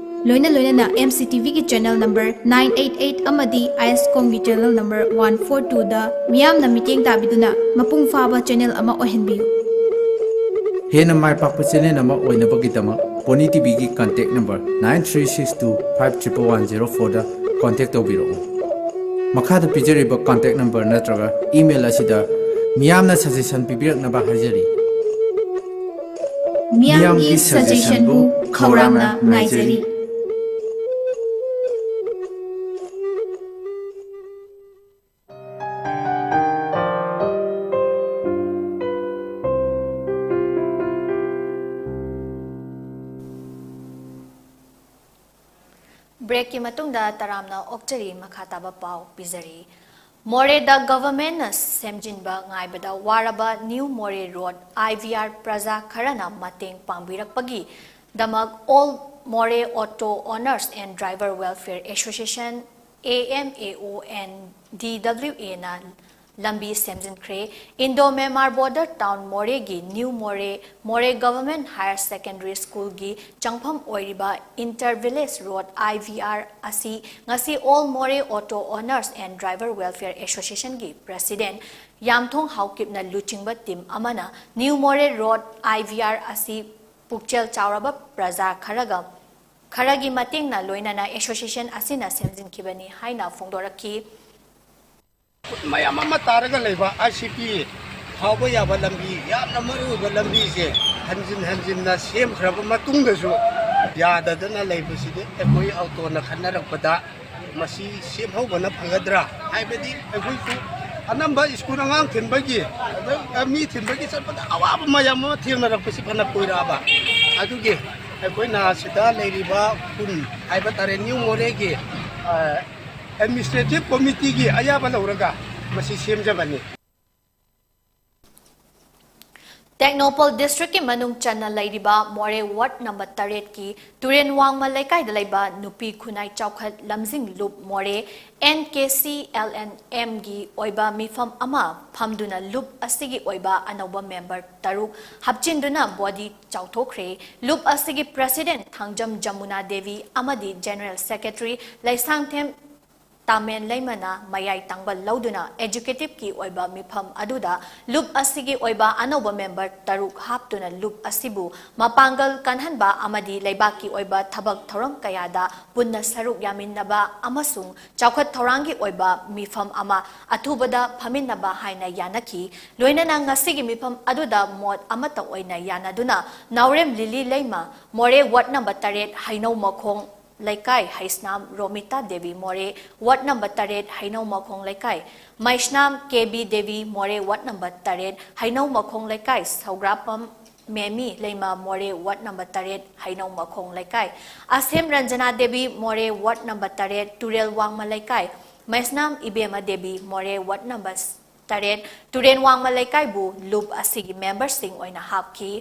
ꯂꯣꯏꯅ ꯂꯣꯏꯅꯅ ꯑꯦꯝ ꯁꯤ ꯇꯤ ꯚꯤꯒꯤ channel number nine eight eight ꯑꯃꯗꯤ ꯑꯥꯏ ꯑꯦꯁ ꯀꯣꯝꯒꯤ ꯆꯦꯅꯦꯜ ꯅꯝꯕꯔ ꯋꯥꯟ ꯐꯣꯔ ꯇꯨꯗ ꯃꯤꯌꯥꯝꯅ ꯃꯤꯠꯌꯦꯡ ꯇꯥꯕꯤꯗꯨꯅ ꯃꯄꯨꯡ ꯐꯥꯕ ꯆꯦꯅꯦꯜ ꯑꯃ ꯑꯣꯏꯍꯟꯕꯤꯌꯨ꯫ ꯍꯦꯟꯅ ꯃꯥꯏ ꯄꯥꯛꯄ ꯆꯦꯅꯦꯜ ꯑꯃ ꯑꯣꯏꯅꯕꯒꯤꯗꯃꯛ ꯄꯣꯅꯤ ꯇꯤꯚꯤꯒꯤ contact number nine three six two five triple one zero ꯐꯣꯔꯗ ꯀꯣꯟꯇꯦꯛ ꯇꯧꯕꯤꯔꯛꯎ꯫ ꯃꯈꯥꯗ ꯄꯤꯖꯔꯤꯕ ꯀꯟꯇꯦꯛ ꯅꯝꯕꯔ ꯅꯠꯇ꯭ꯔꯒ ꯏꯃꯦꯜ ꯑꯁꯤꯗ ꯃꯤꯌꯥꯝꯅ ꯁꯖꯦꯁꯟ ꯄꯤꯕꯤꯔꯛꯅꯕ ꯍꯥꯏꯖꯔꯤ꯫ ꯃꯤꯌꯥꯝꯒꯤ ꯁꯖꯦꯁꯟꯕꯨ ꯈꯧꯔꯥꯡꯅ ꯉꯥꯏꯖꯔꯤ꯫ ꯕ꯭ꯔꯦꯛꯀꯤ ꯃꯇꯨꯡꯗ ꯇꯔꯥꯝꯅ ꯑꯣꯛꯆꯔꯤ ꯃꯈꯥ ꯇꯥꯕ ꯄꯥꯎ ꯄꯤꯖꯔꯤ꯫ ꯃꯣꯔꯦꯗ ꯒꯚꯔꯟꯃꯦꯟꯠꯅ ꯁꯦꯝꯖꯤꯟꯕ ꯉꯥꯏꯕꯗ ꯋꯥꯔꯕ ꯅ꯭ꯌꯨ ꯃꯣꯔꯦ ꯔꯣꯗ ꯑꯥꯏ ꯚꯤ ꯑꯥꯔ ꯄ꯭ꯔꯖꯥ ꯈꯔꯅ ꯃꯇꯦꯡ ꯄꯥꯡꯕꯤꯔꯛꯄꯒꯤꯗꯃꯛ All Moreh Auto Owners and Driver Welfare Association, A M A O and D W A ꯅ ꯂꯝꯕꯤ ꯁꯦꯝꯖꯤꯟꯈ꯭ꯔꯦ꯫ ꯏꯟꯗꯣ ꯃꯦꯟꯃꯥꯔ ꯕꯣꯔꯗꯔ ꯇꯥꯎꯟ ꯃꯣꯔꯦꯒꯤ ꯅ꯭ꯌꯨ ꯃꯣꯔꯦ, ꯃꯣꯔꯦ ꯒꯚꯔꯟꯃꯦꯟꯠ ꯍꯥꯌꯔ ꯁꯦꯀꯦꯟꯗꯔꯤ ꯁ꯭ꯀꯨꯜꯒꯤ ꯆꯪꯐꯝ ꯑꯣꯏꯔꯤꯕ ꯏꯟꯇꯔ ꯚꯤꯂꯦꯖ ꯔꯣꯗ ꯑꯥꯏ ꯚꯤ ꯑꯥꯔ ꯑꯁꯤ ꯉꯁꯤ All Moreh Auto Owners and Driver Welfare Association ꯒꯤ ꯄ꯭ꯔꯦꯁꯤꯗꯦꯟꯠ ꯌꯥꯝꯊꯣꯡ ꯍꯥꯎꯀꯤꯞꯅ ꯂꯨꯆꯤꯡꯕ ꯇꯤꯝ ꯑꯃꯅ ꯅ꯭ꯌꯨ ꯃꯣꯔꯦ ꯔꯣꯗ ꯑꯥꯏ ꯚꯤ ꯑꯥꯔ ꯑꯁꯤ ꯄꯨꯛꯆꯦꯜ ꯆꯥꯎꯔꯕ ꯄ꯭ꯔꯖꯥ ꯈꯔꯒ, ꯈꯔꯒꯤ ꯃꯇꯦꯡꯅ ꯂꯣꯏꯅꯅ ꯑꯦꯁꯣꯁꯤꯌꯦꯁꯟ ꯑꯁꯤꯅ ꯁꯦꯝꯖꯤꯟꯈꯤꯕꯅꯤ ꯍꯥꯏꯅ ꯐꯣꯡꯗꯣꯔꯛꯈꯤ꯫ ꯃꯌꯥꯝ ꯑꯃ ꯇꯥꯔꯒ ꯂꯩꯕ ꯑꯥꯏ ꯁꯤ ꯄꯤ ꯐꯥꯎꯕ ꯌꯥꯕ ꯂꯝꯕꯤ, ꯌꯥꯝꯅ ꯃꯔꯨ ꯑꯣꯏꯕ ꯂꯝꯕꯤꯁꯦ ꯍꯟꯖꯤꯟ ꯍꯟꯖꯤꯟꯅ ꯁꯦꯝꯈ꯭ꯔꯕ ꯃꯇꯨꯡꯗꯁꯨ ꯌꯥꯗꯗꯅ ꯂꯩꯕꯁꯤꯗꯤ ꯑꯩꯈꯣꯏ ꯑꯣꯇꯣꯅ ꯈꯟꯅꯔꯛꯄꯗ ꯃꯁꯤ ꯁꯦꯝꯍꯧꯕꯅ ꯐꯒꯗ꯭ꯔꯥ? ꯍꯥꯏꯕꯗꯤ ꯑꯩꯈꯣꯏꯁꯨ ꯑꯅꯝꯕ ꯁ꯭ꯀꯨꯜ ꯑꯉꯥꯡ ꯊꯤꯟꯕꯒꯤ, ꯑꯗ ꯃꯤ ꯊꯤꯟꯕꯒꯤ ꯆꯠꯄꯗ ꯑꯋꯥꯕ ꯃꯌꯥꯝ ꯑꯃ ꯊꯦꯡꯅꯔꯛꯄꯁꯤ ꯐꯅ ꯀꯨꯏꯔꯛꯑꯕ꯫ ꯑꯗꯨꯒꯤ ꯑꯩꯈꯣꯏꯅ ꯁꯤꯗ ꯂꯩꯔꯤꯕ ꯈꯨꯟ ꯍꯥꯏꯕ ꯇꯥꯔꯦ, ꯅ꯭ꯌꯨ ꯃꯣꯔꯦꯒꯤ, ꯑ, ꯑꯦꯗꯃꯤꯅꯤꯁꯇ꯭ꯔꯦꯇꯤꯚ ꯀꯣꯃꯤꯇꯤꯒꯤ ꯑꯌꯥꯕ ꯂꯧꯔꯒ ꯃꯁꯤ ꯁꯦꯝꯖꯕꯅꯤ꯫ ꯇꯦꯡꯅꯧꯄꯜ ꯗꯤꯁꯇ꯭ꯔꯤꯛꯀꯤ ꯃꯅꯨꯡ ꯆꯟꯅ ꯂꯩꯔꯤꯕ ꯃꯣꯔꯦ ꯋꯥꯔꯗ ꯅꯝꯕꯔ ꯇꯔꯦꯠꯀꯤ ꯇꯨꯔꯦꯟ ꯋꯥꯡꯃ ꯂꯩꯀꯥꯏꯗ ꯂꯩꯕ ꯅꯨꯄꯤ ꯈꯨꯟꯅꯥꯏ ꯆꯥꯎꯈꯠ ꯂꯝꯖꯤꯡ ꯂꯨꯞ ꯃꯣꯔꯦ, N K C L N M ꯒꯤ ꯑꯣꯏꯕ ꯃꯤꯐꯝ ꯑꯃ ꯐꯝꯗꯨꯅ ꯂꯨꯞ ꯑꯁꯤꯒꯤ ꯑꯣꯏꯕ ꯑꯅꯧꯕ ꯃꯦꯝꯕꯔ ꯇꯔꯨꯛ ꯍꯥꯞꯆꯤꯟꯗꯨꯅ ꯕꯣꯗꯤ ꯆꯥꯎꯊꯣꯛꯈ꯭ꯔꯦ꯫ ꯂꯨꯞ ꯑꯁꯤꯒꯤ ꯄ꯭ꯔꯦꯁꯤꯗꯦꯟꯠ ꯊꯥꯡꯖꯝ ꯖꯃꯨꯅꯥ ꯗꯦꯕꯤ ꯑꯃꯗꯤ ꯖꯦꯅꯔꯦꯜ ꯁꯦꯀ꯭ꯔꯦꯇꯔꯤ ꯂꯩꯁꯥꯡꯊꯦꯝ ꯇꯥꯃꯦꯟ ꯂꯩꯃꯅ ꯃꯌꯥꯏ ꯇꯥꯡꯕ ꯂꯧꯗꯨꯅ ꯑꯦꯛꯖꯤꯀ꯭ꯌꯨꯇꯤꯚꯀꯤ ꯑꯣꯏꯕ ꯃꯤꯐꯝ ꯑꯗꯨꯗ ꯂꯨꯞ ꯑꯁꯤꯒꯤ ꯑꯣꯏꯕ ꯑꯅꯧꯕ ꯃꯦꯝꯕꯔ ꯇꯔꯨꯛ ꯍꯥꯞꯇꯨꯅ ꯂꯨꯞ ꯑꯁꯤꯕꯨ ꯃꯄꯥꯡꯒꯜ ꯀꯟꯍꯟꯕ ꯑꯃꯗꯤ ꯂꯩꯕꯥꯛꯀꯤ ꯑꯣꯏꯕ ꯊꯕꯛ ꯊꯧꯔꯝ ꯀꯌꯥꯗ ꯄꯨꯟꯅ ꯁꯔꯨꯛ ꯌꯥꯃꯤꯟꯅꯕ ꯑꯃꯁꯨꯡ ꯆꯥꯎꯈꯠ ꯊꯧꯔꯥꯡꯒꯤ ꯑꯣꯏꯕ ꯃꯤꯐꯝ ꯑꯃ ꯑꯊꯨꯕꯗ ꯐꯝꯃꯤꯟꯅꯕ ꯍꯥꯏꯅ ꯌꯥꯅꯈꯤ꯫ ꯂꯣꯏꯅꯅ ꯉꯁꯤꯒꯤ ꯃꯤꯐꯝ ꯑꯗꯨꯗ ꯃꯣꯠ ꯑꯃꯠꯇ ꯑꯣꯏꯅ ꯌꯥꯅꯗꯨꯅ ꯅꯥꯎꯔꯦꯝ ꯂꯤꯂꯤ ꯂꯩꯃ, ꯃꯣꯔꯦ ꯋꯥꯔꯗ ꯅꯝꯕꯔ ꯇꯔꯦꯠ ꯍꯩꯅꯧ ꯃꯈꯣꯡ ꯂꯩꯀꯥꯏ, ꯍꯩꯁꯅꯥꯝ ꯔꯣꯃꯤꯇꯥ ꯗꯦꯕꯤ ꯃꯣꯔꯦ ꯋꯥꯔꯗ ꯅꯝꯕꯔ ꯇꯔꯦꯠ ꯍꯩꯅꯧ ꯃꯈꯣꯡ ꯂꯩꯀꯥꯏ, ꯃꯩꯁꯅꯥꯝ ꯀꯦ ꯕꯤ ꯗꯦꯕꯤ ꯃꯣꯔꯦ ꯋꯥꯔꯗ ꯅꯝꯕꯔ ꯇꯔꯦꯠ ꯍꯩꯅꯧ ꯃꯈꯣꯡ ꯂꯩꯀꯥꯏ, ꯁꯧꯒ꯭ꯔꯥꯄꯝ ꯃꯦꯃꯤ ꯂꯩꯃ ꯃꯣꯔꯦ ꯋꯥꯔꯗ ꯅꯝꯕꯔ ꯇꯔꯦꯠ ꯍꯩꯅꯧ ꯃꯈꯣꯡ ꯂꯩꯀꯥꯏ, ꯑꯁꯦꯝ ꯔꯟꯖꯅꯥ ꯗꯦꯕꯤ ꯃꯣꯔꯦ ꯋꯥꯔꯗ ꯅꯝꯕꯔ ꯇꯔꯦꯠ ꯇꯨꯔꯦꯜ ꯋꯥꯡꯃ ꯂꯩꯀꯥꯏ, ꯃꯩꯁꯅꯥꯝ ꯏꯕꯦꯝꯃ ꯗꯦꯕꯤ ꯃꯣꯔꯦ ꯋꯥꯔꯗ ꯅꯝꯕꯔ ꯇꯔꯦꯠ ꯇꯨꯔꯦꯜ ꯋꯥꯡꯃ ꯂꯩꯀꯥꯏꯕꯨ ꯂꯨꯞ ꯑꯁꯤꯒꯤ ꯃꯦꯝꯕꯔꯁꯤꯡ ꯑꯣꯏꯅ ꯍꯥꯞꯈꯤ꯫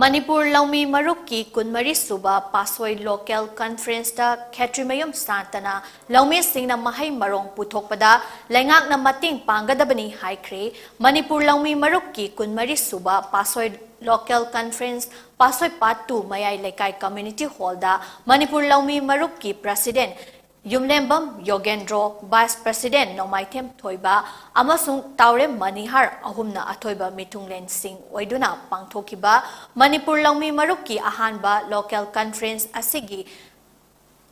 ꯃꯅꯤꯄꯨꯔ ꯂꯧꯃꯤ ꯃꯔꯨꯞꯀꯤ ꯀꯨꯟꯃꯔꯤ ꯁꯨꯕ ꯄꯥꯁꯣꯏ ꯂꯣꯀꯦꯜ ꯀꯟꯐꯔꯦꯟꯁꯇ ꯈꯦꯇ꯭ꯔꯤꯃꯌꯨꯝ ꯁꯥꯟꯇꯅ ꯂꯧꯃꯤꯁꯤꯡꯅ ꯃꯍꯩ ꯃꯔꯣꯡ ꯄꯨꯊꯣꯛꯄꯗ ꯂꯩꯉꯥꯛꯅ ꯃꯇꯦꯡ ꯄꯥꯡꯒꯗꯕꯅꯤ ꯍꯥꯏꯈ꯭ꯔꯦ꯫ ꯃꯅꯤꯄꯨꯔ ꯂꯧꯃꯤ ꯃꯔꯨꯞꯀꯤ ꯀꯨꯟꯃꯔꯤ ꯁꯨꯕ ꯄꯥꯁꯣꯏ ꯂꯣꯀꯦꯜ ꯀꯟꯐꯔꯦꯟꯁ ꯄꯥꯁꯣꯏ ꯄꯥꯠ ꯇꯨ ꯃꯌꯥꯏ ꯂꯩꯀꯥꯏ ꯀꯝꯃ꯭ꯌꯨꯅꯤꯇꯤ ꯍꯣꯜꯗ ꯃꯅꯤꯄꯨꯔ ꯂꯧꯃꯤ ꯃꯔꯨꯞꯀꯤ ꯄ꯭ꯔꯁꯤꯗꯦꯟ ꯌꯨꯝꯂꯦꯝꯕꯝ ꯌꯣꯒꯦꯟꯗ꯭ꯔꯣ, ꯚꯥꯏꯁ ꯄ꯭ꯔꯁꯤꯗꯦꯟ ꯅꯣꯡꯃꯥꯏꯊꯦꯝ ꯊꯣꯏꯕ ꯑꯃꯁꯨꯡ ꯇꯥꯎꯔꯦꯝ ꯃꯅꯤꯍꯥꯔ ꯑꯍꯨꯝꯅ ꯑꯊꯣꯏꯕ ꯃꯤꯊꯨꯡꯂꯦꯟꯁꯤꯡ ꯑꯣꯏꯗꯨꯅ ꯄꯥꯡꯊꯣꯛꯈꯤꯕ ꯃꯅꯤꯄꯨꯔ ꯂꯧꯃꯤ ꯃꯔꯨꯞꯀꯤ ꯑꯍꯥꯟꯕ ꯂꯣꯀꯦꯜ ꯀꯟꯐꯔꯦꯟꯁ ꯑꯁꯤꯒꯤ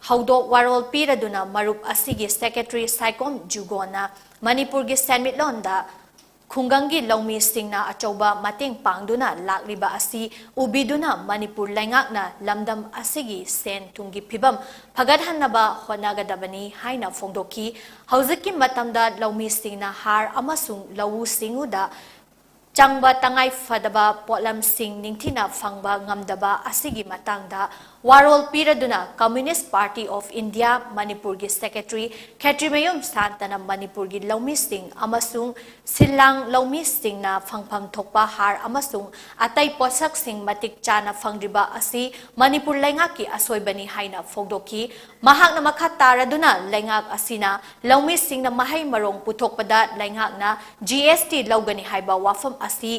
ꯍꯧꯗꯣꯛ ꯋꯥꯔꯣꯜ ꯄꯤꯔꯗꯨꯅ ꯃꯔꯨꯞ ꯑꯁꯤꯒꯤ ꯁꯦꯀ꯭ꯔꯦꯇꯔꯤ ꯁꯥꯏꯀꯣꯝ ꯖꯨꯒꯣꯅ ꯃꯅꯤꯄꯨꯔꯒꯤ ꯁꯦꯟꯃꯤꯠꯂꯣꯟꯗ ꯈꯨꯡꯒꯪꯒꯤ ꯂꯧꯃꯤꯁꯤꯡꯅ ꯑꯆꯧꯕ ꯃꯇꯦꯡ ꯄꯥꯡꯗꯨꯅ ꯂꯥꯛꯂꯤꯕ ꯑꯁꯤ ꯎꯕꯤꯗꯨꯅ ꯃꯅꯤꯄꯨꯔ ꯂꯩꯉꯥꯛꯅ ꯂꯝꯗꯝ ꯑꯁꯤꯒꯤ ꯁꯦꯟ ꯊꯨꯝꯒꯤ ꯐꯤꯕꯝ ꯐꯒꯠꯍꯟꯅꯕ ꯍꯣꯠꯅꯒꯗꯕꯅꯤ ꯍꯥꯏꯅ ꯐꯣꯡꯗꯣꯛꯈꯤ꯫ ꯍꯧꯖꯤꯛꯀꯤ ꯃꯇꯝꯗ ꯂꯧꯃꯤꯁꯤꯡꯅ ꯍꯥꯔ ꯑꯃꯁꯨꯡ ꯂꯧꯎ ꯁꯤꯡꯎꯗ ꯆꯪꯕ ꯇꯉꯥꯏ ꯐꯗꯕ ꯄꯣꯠꯂꯝꯁꯤꯡ ꯅꯤꯡꯊꯤꯅ ꯐꯪꯕ ꯉꯝꯗꯕ ꯑꯁꯤꯒꯤ ꯃꯇꯥꯡꯗ ꯋꯥꯔꯣꯜ ꯄꯤꯔꯗꯨꯅ Communist Party of India ꯃꯅꯤꯄꯨꯔꯒꯤ ꯁꯦꯀ꯭ꯔꯦꯇꯔꯤ ꯈꯦꯇ꯭ꯔꯤꯃꯌꯨꯝ ꯁꯥꯟꯇꯅ ꯃꯅꯤꯄꯨꯔꯒꯤ ꯂꯧꯃꯤꯁꯤꯡ ꯑꯃꯁꯨꯡ ꯁꯤꯜꯂꯥꯡ ꯂꯧꯃꯤꯁꯤꯡꯅ ꯐꯪꯐꯝ ꯊꯣꯛꯄ ꯍꯥꯔ ꯑꯃꯁꯨꯡ ꯑꯇꯩ ꯄꯣꯠꯁꯛꯁꯤꯡ ꯃꯇꯤꯛ ꯆꯥꯅ ꯐꯪꯗ꯭ꯔꯤꯕ ꯑꯁꯤ ꯃꯅꯤꯄꯨꯔ ꯂꯩꯉꯥꯛꯀꯤ ꯑꯁꯣꯏꯕꯅꯤ ꯍꯥꯏꯅ ꯐꯣꯡꯗꯣꯛꯈꯤ꯫ ꯃꯍꯥꯛꯅ ꯃꯈꯥ ꯇꯥꯔꯗꯨꯅ ꯂꯩꯉꯥꯛ ꯑꯁꯤꯅ ꯂꯧꯃꯤꯁꯤꯡꯅ ꯃꯍꯩ ꯃꯔꯣꯡ ꯄꯨꯊꯣꯛꯄꯗ ꯂꯩꯉꯥꯛꯅ G S T ꯂꯧꯒꯅꯤ ꯍꯥꯏꯕ ꯋꯥꯐꯝ ꯑꯁꯤ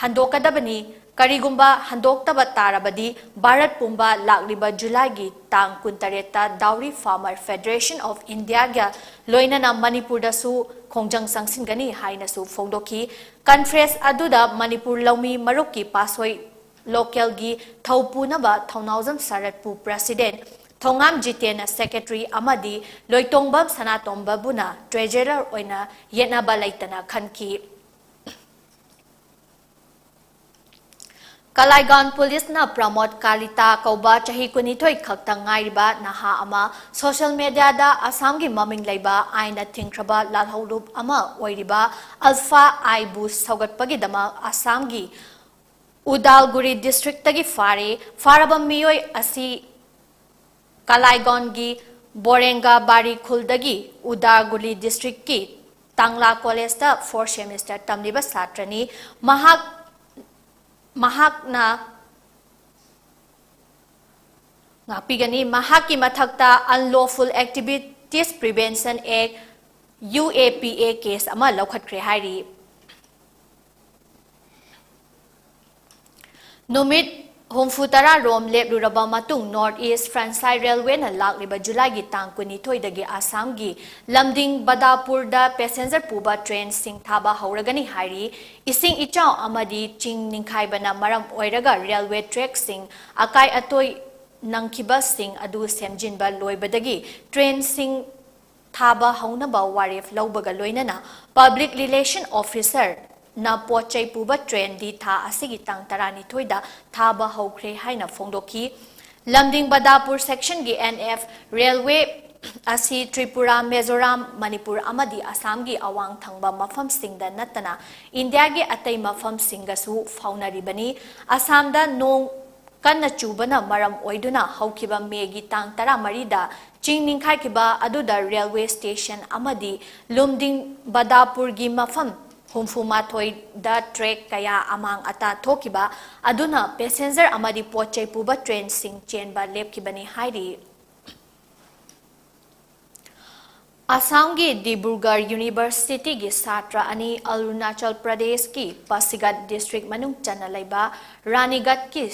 ꯍꯟꯗꯣꯛꯀꯗꯕꯅꯤ꯫ ꯀꯔꯤꯒꯨꯝꯕ ꯍꯟꯗꯣꯛꯇꯕ ꯇꯥꯔꯕꯗꯤ ꯚꯥꯔꯠ ꯄꯨꯝꯕ ꯂꯥꯛꯂꯤꯕ ꯖꯨꯂꯥꯏꯒꯤ ꯇꯥꯡ ꯀꯨꯟꯇꯔꯦꯠꯇ Dowry Farmer Federation of Indiaꯒ ꯂꯣꯏꯅꯅ ꯃꯅꯤꯄꯨꯔꯗꯁꯨ ꯈꯣꯡꯖꯪ ꯆꯪꯁꯤꯟꯒꯅꯤ ꯍꯥꯏꯅꯁꯨ ꯐꯣꯡꯗꯣꯛꯈꯤ꯫ ꯀꯟꯐ꯭ꯔꯦꯟꯁ ꯑꯗꯨꯗ ꯃꯅꯤꯄꯨꯔ ꯂꯧꯃꯤ ꯃꯔꯨꯞꯀꯤ ꯄꯥꯁꯣꯏ ꯂꯣꯀꯦꯜꯒꯤ ꯊꯧ ꯄꯨꯅꯕ ꯊꯧꯅꯥꯎꯖꯝ ꯁꯔꯠꯄꯨ ꯄ꯭ꯔꯁꯤꯗꯦꯟ, ꯊꯣꯉꯥꯝ ꯖꯤꯇꯦꯟꯅ ꯁꯦꯀ꯭ꯔꯦꯇꯔꯤ ꯑꯃꯗꯤ ꯂꯣꯏꯇꯣꯡꯕꯝ ꯁꯅꯥꯇꯣꯝꯕꯕꯨꯅ ꯇ꯭ꯔꯦꯖꯔꯔ ꯑꯣꯏꯅ ꯌꯦꯠꯅꯕ ꯂꯩꯇꯅ ꯈꯟꯈꯤ꯫ ꯀꯂꯥꯏꯒꯥꯎꯟ ꯄꯨꯂꯤꯁꯅ ꯄ꯭ꯔꯃꯣꯗ ꯀꯥꯂꯤꯇꯥ ꯀꯧꯕ ꯆꯍꯤ ꯀꯨꯟꯅꯤꯊꯣꯏ ꯈꯛꯇ ꯉꯥꯏꯔꯤꯕ ꯅꯍꯥ ꯑꯃ ꯁꯣꯁꯤꯌꯦꯜ ꯃꯦꯗꯤꯌꯥꯗ ꯑꯁꯥꯝꯒꯤ ꯃꯃꯤꯡ ꯂꯩꯕ ꯑꯥꯏꯟꯅ ꯊꯤꯡꯈ꯭ꯔꯕ ꯂꯥꯜꯍꯧꯂꯨꯞ ꯑꯃ ꯑꯣꯏꯔꯤꯕ ꯑꯜꯐꯥ ꯑꯥꯏꯕꯨ ꯁꯧꯒꯠꯄꯒꯤꯗꯃꯛ ꯑꯁꯥꯝꯒꯤ ꯎꯗꯥꯜꯒꯨꯔꯤ ꯗꯤꯁꯇ꯭ꯔꯤꯛꯇꯒꯤ ꯐꯥꯔꯦ꯫ ꯐꯥꯔꯕ ꯃꯤꯑꯣꯏ ꯑꯁꯤ ꯀꯂꯥꯏꯒꯥꯎꯟꯒꯤ ꯕꯣꯔꯦꯡꯒꯥ ꯕꯥꯔꯤ ꯈꯨꯜꯗꯒꯤ ꯎꯗꯥꯜꯒꯨꯔꯤ ꯗꯤꯁꯇ꯭ꯔꯤꯛꯀꯤ ꯇꯥꯡꯂꯥ ꯀꯣꯂꯦꯖꯇ ꯐꯣꯔꯠ ꯁꯦꯃꯤꯁꯇꯔ ꯇꯝꯂꯤꯕ ꯁꯥꯇ꯭ꯔꯅꯤ꯫ ꯃꯍꯥꯛ, ꯃꯍꯥꯛꯅ, ꯉꯥꯛꯄꯤꯒꯅꯤ꯫ ꯃꯍꯥꯛꯀꯤ ꯃꯊꯛꯇ Unlawful Activities Prevention Act, U A P A, case ꯑꯃ ꯂꯧꯈꯠꯈ꯭ꯔꯦ ꯍꯥꯏꯔꯤ꯫ ꯅꯨꯃꯤꯠ ꯍꯨꯝꯐꯨ ꯇꯔꯥ ꯔꯣꯝ ꯂꯦꯞꯂꯨꯔꯕ ꯃꯇꯨꯡ North East Franchise Railwayꯅ ꯂꯥꯛꯂꯤꯕ ꯖꯨꯂꯥꯏꯒꯤ ꯇꯥꯡ ꯀꯨꯟꯅꯤꯊꯣꯏꯗꯒꯤ ꯑꯁꯥꯝꯒꯤ ꯂꯝꯗꯤꯡ ꯕꯗꯥꯄꯨꯔꯗ ꯄꯦꯁꯦꯟꯖꯔ ꯄꯨꯕ ꯇ꯭ꯔꯦꯟꯁꯤꯡ ꯊꯥꯕ ꯍꯧꯔꯒꯅꯤ ꯍꯥꯏꯔꯤ꯫ ꯏꯁꯤꯡ ꯏꯆꯥꯎ ꯑꯃꯗꯤ ꯆꯤꯡ ꯅꯤꯡꯈꯥꯏꯕꯅ ꯃꯔꯝ ꯑꯣꯏꯔꯒ ꯔꯦꯜꯋꯦ ꯇ꯭ꯔꯦꯛꯁꯤꯡ ꯑꯀꯥꯏ ꯑꯇꯣꯏ ꯅꯪꯈꯤꯕꯁꯤꯡ ꯑꯗꯨ ꯁꯦꯝꯖꯤꯟꯕ ꯂꯣꯏꯕꯗꯒꯤ ꯇ꯭ꯔꯦꯟꯁꯤꯡ ꯊꯥꯕ ꯍꯧꯅꯕ ꯋꯥꯔꯦꯞ ꯂꯧꯕꯒ ꯂꯣꯏꯅꯅ Public Relation Officer ꯅ ꯄꯣꯠ ꯆꯩ ꯄꯨꯕ ꯇ꯭ꯔꯦꯟꯗꯤ ꯊꯥ ꯑꯁꯤꯒꯤ ꯇꯥꯡ ꯇꯔꯥꯅꯤꯊꯣꯏꯗ ꯊꯥꯕ ꯍꯧꯈ꯭ꯔꯦ ꯍꯥꯏꯅ ꯐꯣꯡꯗꯣꯛꯈꯤ꯫ ꯂꯝꯗꯤꯡ ꯕꯗꯥꯄꯨꯔ ꯁꯦꯛꯁꯟꯒꯤ N F ꯔꯦꯜꯋꯦ ꯑꯁꯤ ꯇ꯭ꯔꯤꯄꯨꯔꯥ, ꯃꯤꯖꯣꯔꯥꯝ, ꯃꯅꯤꯄꯨꯔ ꯑꯃꯗꯤ ꯑꯁꯥꯝꯒꯤ ꯑꯋꯥꯡ ꯊꯪꯕ ꯃꯐꯝꯁꯤꯡꯗ ꯅꯠꯇꯅ ꯏꯟꯗꯤꯌꯥꯒꯤ ꯑꯇꯩ ꯃꯐꯝꯁꯤꯡꯒꯁꯨ ꯐꯥꯎꯅꯔꯤꯕꯅꯤ꯫ ꯑꯁꯥꯝꯗ ꯅꯣꯡ ꯀꯟꯅ ꯆꯨꯕꯅ ꯃꯔꯝ ꯑꯣꯏꯗꯨꯅ ꯍꯧꯈꯤꯕ ꯃꯦꯒꯤ ꯇꯥꯡ ꯇꯔꯥꯃꯔꯤꯗ ꯆꯤꯡ ꯅꯤꯡꯈꯥꯏꯈꯤꯕ ꯑꯗꯨꯗ ꯔꯦꯜꯋꯦ ꯁ꯭ꯇꯦꯁꯟ ꯑꯃꯗꯤ ꯂꯨꯝꯗꯤꯡ ꯕꯗꯥꯄꯨꯔꯒꯤ ꯃꯐꯝ ꯍꯨꯝꯐꯨ ꯃꯥꯊꯣꯏꯗ ꯇ꯭ꯔꯦꯛ ꯀꯌꯥ ꯑꯃꯥꯡ ꯑꯇꯥ ꯊꯣꯛꯈꯤꯕ ꯑꯗꯨꯅ ꯄꯦꯁꯦꯟꯖꯔ ꯑꯃꯗꯤ ꯄꯣꯠ ꯆꯩ ꯄꯨꯕ ꯇ꯭ꯔꯦꯟꯁꯤꯡ ꯆꯦꯟꯕ ꯂꯦꯞꯈꯤꯕꯅꯤ ꯍꯥꯏꯔꯤ꯫ ꯑꯁꯥꯝꯒꯤ ꯗꯤꯕ꯭ꯔꯨꯒꯔ ꯌꯨꯅꯤꯚꯔꯁꯤꯇꯤꯒꯤ ꯁꯥꯇ꯭ꯔ ꯑꯅꯤ ꯑꯔꯨꯅꯥꯆꯜ ꯄ꯭ꯔꯗꯦꯁꯀꯤ ꯄꯥꯁꯤꯒꯠ ꯗꯤꯁꯇ꯭ꯔꯤꯛ ꯃꯅꯨꯡ ꯆꯟꯅ ꯂꯩꯕ ꯔꯥꯅꯤꯒꯠꯀꯤ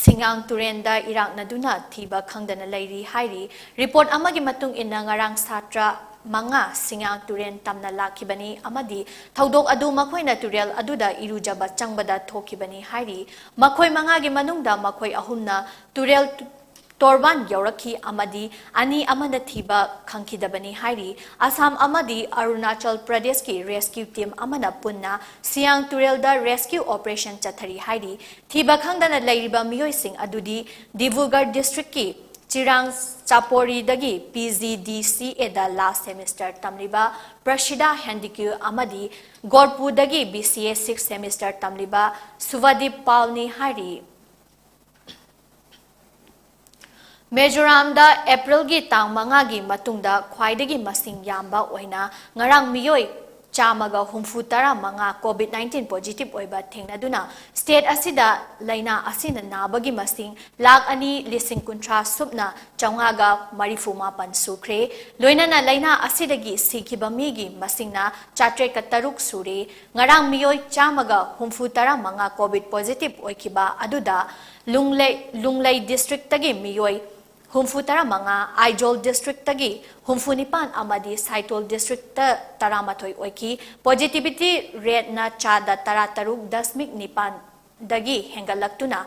ꯁꯤꯡꯉꯥꯡ ꯇꯨꯔꯦꯟꯗ ꯏꯔꯥꯛꯅꯗꯨꯅ ꯊꯤꯕ ꯈꯪꯗꯅ ꯂꯩꯔꯤ ꯍꯥꯏꯔꯤ꯫ ꯔꯤꯄꯣꯔꯠ ꯑꯃꯒꯤ ꯃꯇꯨꯡ ꯏꯟꯅ, ꯉꯔꯥꯡ ꯁꯥꯇ꯭ꯔ ꯃꯉꯥ ꯁꯤꯡꯉꯥꯡ ꯇꯨꯔꯦꯟ ꯇꯝꯅ ꯂꯥꯛꯈꯤꯕꯅꯤ ꯑꯃꯗꯤ ꯊꯧꯗꯣꯛ ꯑꯗꯨ ꯃꯈꯣꯏꯅ ꯇꯨꯔꯦꯜ ꯑꯗꯨꯗ ꯏꯔꯨꯖꯕ ꯆꯪꯕꯗ ꯊꯣꯛꯈꯤꯕꯅꯤ ꯍꯥꯏꯔꯤ꯫ ꯃꯈꯣꯏ ꯃꯉꯥꯒꯤ ꯃꯅꯨꯡꯗ ꯃꯈꯣꯏ ꯑꯍꯨꯝꯅ ꯇꯨꯔꯦꯜ ꯇꯣꯔꯕꯥꯟ ꯌꯧꯔꯛꯈꯤ ꯑꯃꯗꯤ ꯑꯅꯤ ꯑꯃꯅ ꯊꯤꯕ ꯈꯪꯈꯤꯗꯕꯅꯤ ꯍꯥꯏꯔꯤ꯫ ꯑꯁꯥꯝ ꯑꯃꯗꯤ ꯑꯔꯨꯅꯥꯆꯜ ꯄ꯭ꯔꯗꯦꯁꯀꯤ ꯔꯦꯁꯀ꯭ꯌꯨ ꯇꯤꯝ ꯑꯃꯅ ꯄꯨꯟꯅ ꯁꯤꯌꯥꯡ ꯇꯨꯔꯦꯜꯗ ꯔꯦꯁꯀ꯭ꯌꯨ ꯑꯣꯄꯔꯦꯁꯟ ꯆꯠꯊꯔꯤ ꯍꯥꯏꯔꯤ꯫ ꯊꯤꯕ ꯈꯪꯗꯅ ꯂꯩꯔꯤꯕ ꯃꯤꯑꯣꯏꯁꯤꯡ ꯑꯗꯨꯗꯤ ꯗꯤꯕ꯭ꯔꯨꯒꯔ ꯗꯤꯁꯇ꯭ꯔꯤꯛꯀꯤ ꯆꯤꯔꯥꯡ ꯆꯥꯄꯣꯔꯤꯗꯒꯤ P G D C Aꯗ ꯂꯥꯁ ꯁꯦꯃꯤꯁꯇꯔ ꯇꯝꯂꯤꯕ ꯄ꯭ꯔꯁꯤꯗꯥ ꯍꯦꯟꯗꯤꯀ꯭ꯌꯨ ꯑꯃꯗꯤ ꯒꯣꯔꯄꯨꯗꯒꯤ B C A six semester ꯇꯝꯂꯤꯕ ꯁꯨꯚꯗꯤꯞ ꯄꯥꯜꯅꯤ ꯍꯥꯏꯔꯤ꯫ ꯃꯤꯖꯣꯔꯥꯝꯗ ꯑꯦꯄ꯭ꯔꯤꯜꯒꯤ ꯇꯥꯡ ꯃꯉꯥꯒꯤ ꯃꯇꯨꯡꯗ ꯈ꯭ꯋꯥꯏꯗꯒꯤ ꯃꯁꯤꯡ ꯌꯥꯝꯕ ꯑꯣꯏꯅ ꯉꯔꯥꯡ ꯃꯤꯑꯣꯏ ꯆꯥꯝꯃꯒ ꯍꯨꯝꯐꯨ ꯇꯔꯥ ꯃꯉꯥ COVID nineteen positive ꯑꯣꯏꯕ ꯊꯦꯡꯅꯗꯨꯅ, ꯁ꯭ꯇꯦꯠ ꯑꯁꯤꯗ ꯂꯥꯏꯅꯥ ꯑꯁꯤꯅ ꯅꯥꯕꯒꯤ ꯃꯁꯤꯡ ꯂꯥꯈ ꯑꯅꯤ ꯂꯤꯁꯤꯡ ꯀꯨꯟꯊ꯭ꯔꯥ ꯁꯨꯞꯅ ꯆꯥꯝꯃꯉꯥꯒ ꯃꯔꯤꯐꯨ ꯃꯥꯄꯟ ꯁꯨꯈ꯭ꯔꯦ꯫ ꯂꯣꯏꯅꯅ ꯂꯥꯏꯅꯥ ꯑꯁꯤꯗꯒꯤ ꯁꯤꯈꯤꯕ ꯃꯤꯒꯤ ꯃꯁꯤꯡꯅ ꯆꯥꯇ꯭ꯔꯦꯠꯀ ꯇꯔꯨꯛ ꯁꯨꯔꯦ꯫ ꯉꯔꯥꯡ ꯃꯤꯑꯣꯏ ꯆꯥꯝꯃꯒ ꯍꯨꯝꯐꯨ ꯇꯔꯥ ꯃꯉꯥ COVID positive ꯑꯣꯏꯈꯤꯕ ꯑꯗꯨꯗ ꯂꯨꯡꯂꯩ, ꯂꯨꯡꯂꯩ ꯗꯤꯁꯇ꯭ꯔꯤꯛꯇꯒꯤ ꯃꯤꯑꯣꯏ ꯍꯨꯝꯐꯨ ꯇꯔꯥ ꯃꯉꯥ, ꯑꯥꯏꯖꯣꯜ ꯗꯤꯁꯇ꯭ꯔꯤꯛꯇꯒꯤ ꯍꯨꯝꯐꯨ ꯅꯤꯄꯥꯟ ꯑꯃꯗꯤ ꯁꯥꯏꯇꯣꯜ ꯗꯤꯁꯇ꯭ꯔꯤꯛꯇ ꯇꯔꯥꯃꯥꯊꯣꯏ ꯑꯣꯏꯈꯤ꯫ Positivity rateꯅ ꯆꯥꯗ ꯇꯔꯥꯇꯔꯨꯛ ꯗꯁꯃꯤꯛ ꯅꯤꯄꯥꯟꯗꯒꯤ ꯍꯦꯟꯒꯠꯂꯛꯇꯨꯅ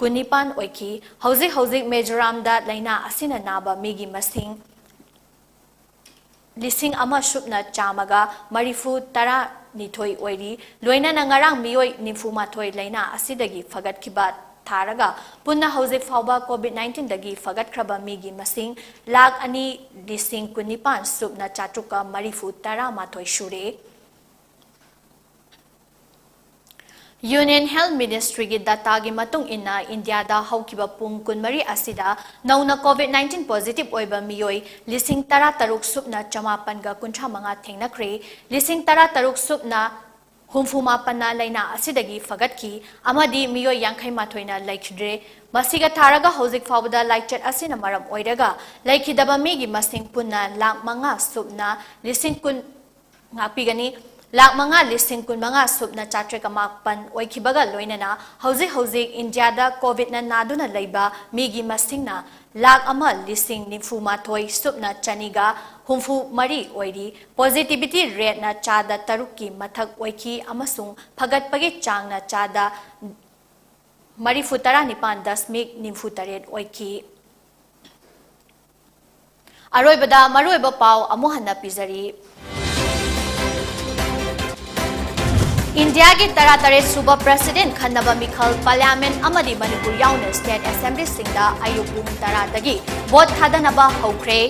ꯀꯨꯟꯅꯤꯄꯥꯟ ꯑꯣꯏꯈꯤ꯫ ꯍꯧꯖꯤꯛ ꯍꯧꯖꯤꯛ ꯃꯤꯖꯣꯔꯥꯝꯗ ꯂꯥꯏꯅꯥ ꯑꯁꯤꯅ ꯅꯥꯕ ꯃꯤꯒꯤ ꯃꯁꯤꯡ ꯂꯤꯁꯤꯡ ꯑꯃ ꯁꯨꯞꯅ ꯆꯥꯝꯃꯒ ꯃꯔꯤꯐꯨ ꯇꯔꯥꯅꯤꯊꯣꯏ ꯑꯣꯏꯔꯤ꯫ ꯂꯣꯏꯅꯅ ꯉꯔꯥꯡ ꯃꯤꯑꯣꯏ ꯅꯤꯐꯨ ꯃꯥꯊꯣꯏ ꯂꯥꯏꯅꯥ ꯑꯁꯤꯗꯒꯤ ꯐꯒꯠꯈꯤꯕ ꯊꯥꯔꯒ ꯄꯨꯟꯅ ꯍꯧꯖꯤꯛ ꯐꯥꯎꯕ COVID nineteenꯗꯒꯤ ꯐꯒꯠꯈ꯭ꯔꯕ ꯃꯤꯒꯤ ꯃꯁꯤꯡ ꯂꯥꯈ ꯑꯅꯤ ꯂꯤꯁꯤꯡ ꯀꯨꯟꯅꯤꯄꯥꯟ ꯁꯨꯞꯅ ꯆꯥꯇ꯭ꯔꯨꯛꯀ ꯃꯔꯤꯐꯨ ꯇꯔꯥ ꯃꯥꯊꯣꯏ ꯁꯨꯔꯦ꯫ Union Health Ministryꯒꯤ dataꯒꯤ ꯃꯇꯨꯡ ꯏꯟꯅ, ꯏꯟꯗꯤꯌꯥꯗ ꯍꯧꯈꯤꯕ ꯄꯨꯡ ꯀꯨꯟꯃꯔꯤ ꯑꯁꯤꯗ ꯅꯧꯅ COVID nineteen positive ꯑꯣꯏꯕ ꯃꯤꯑꯣꯏ ꯂꯤꯁꯤꯡ ꯇꯔꯥ ꯇꯔꯨꯛ ꯁꯨꯞꯅ ꯆꯃꯥꯄꯟꯒ ꯀꯨꯟꯊ꯭ꯔꯥ ꯃꯉꯥ ꯊꯦꯡꯅꯈ꯭ꯔꯦ꯫ ꯂꯤꯁꯤꯡ ꯇꯔꯥ ꯇꯔꯨꯛ ꯁꯨꯞꯅ ꯍꯨꯝꯐꯨ ꯃꯥꯄꯟꯅ ꯂꯥꯏꯅꯥ ꯑꯁꯤꯗꯒꯤ ꯐꯒꯠꯈꯤ ꯑꯃꯗꯤ ꯃꯤꯑꯣꯏ ꯌꯥꯡꯈꯩ ꯃꯥꯊꯣꯏꯅ ꯂꯩꯈꯤꯗ꯭ꯔꯦ꯫ ꯃꯁꯤꯒ ꯊꯥꯔꯒ ꯍꯧꯖꯤꯛ ꯐꯥꯎꯕꯗ ꯂꯥꯏꯆꯠ ꯑꯁꯤꯅ ꯃꯔꯝ ꯑꯣꯏꯔꯒ ꯂꯩꯈꯤꯗꯕ ꯃꯤꯒꯤ ꯃꯁꯤꯡ ꯄꯨꯟꯅ ꯂꯥꯈ ꯃꯉꯥ ꯁꯨꯞꯅ ꯂꯤꯁꯤꯡ ꯀꯨꯟ ꯉꯥꯛꯄꯤꯒꯅꯤ꯫ ꯂꯥꯈ ꯃꯉꯥ ꯂꯤꯁꯤꯡ ꯀꯨꯟꯃꯉꯥ ꯁꯨꯞꯅ ꯆꯥꯇ꯭ꯔꯦꯠꯀ ꯃꯥꯄꯟ ꯑꯣꯏꯈꯤꯕꯒ ꯂꯣꯏꯅꯅ ꯍꯧꯖꯤꯛ ꯍꯧꯖꯤꯛ ꯏꯟꯗꯤꯌꯥꯗ COVIDꯅ ꯅꯥꯗꯨꯅ ꯂꯩꯕ ꯃꯤꯒꯤ ꯃꯁꯤꯡꯅ ꯂꯥꯈ ꯑꯃ ꯂꯤꯁꯤꯡ ꯅꯤꯐꯨ ꯃꯥꯊꯣꯏ ꯁꯨꯞꯅ ꯆꯅꯤꯒ ꯍꯨꯝꯐꯨ ꯃꯔꯤ ꯑꯣꯏꯔꯤ꯫ Positivity rateꯅ ꯆꯥꯗ ꯇꯔꯨꯛꯀꯤ ꯃꯊꯛ ꯑꯣꯏꯈꯤ ꯑꯃꯁꯨꯡ ꯐꯒꯠꯄꯒꯤ ꯆꯥꯡꯅ ꯆꯥꯗ ꯃꯔꯤꯐꯨ ꯇꯔꯥ ꯅꯤꯄꯥꯟ ꯗꯁꯃꯤꯛ ꯅꯤꯐꯨ ꯇꯔꯦꯠ ꯑꯣꯏꯈꯤ꯫ ꯑꯔꯣꯏꯕꯗ ꯃꯔꯨꯑꯣꯏꯕ ꯄꯥꯎ ꯑꯃꯨꯛ ꯍꯟꯅ ꯄꯤꯖꯔꯤ꯫ ꯏꯟꯗꯤꯌꯥꯒꯤ ꯇꯔꯥꯇꯔꯦꯠ ꯁꯨꯕ President ꯈꯟꯅꯕ ꯃꯤꯈꯜ Parliament ꯑꯃꯗꯤ ꯃꯅꯤꯄꯨꯔ ꯌꯥꯎꯅ State Assemblyꯁꯤꯡꯗ ꯑꯌꯨꯛ ꯄꯨꯡ ꯇꯔꯥꯗꯒꯤ vote ꯊꯥꯗꯅꯕ ꯍꯧꯈ꯭ꯔꯦ꯫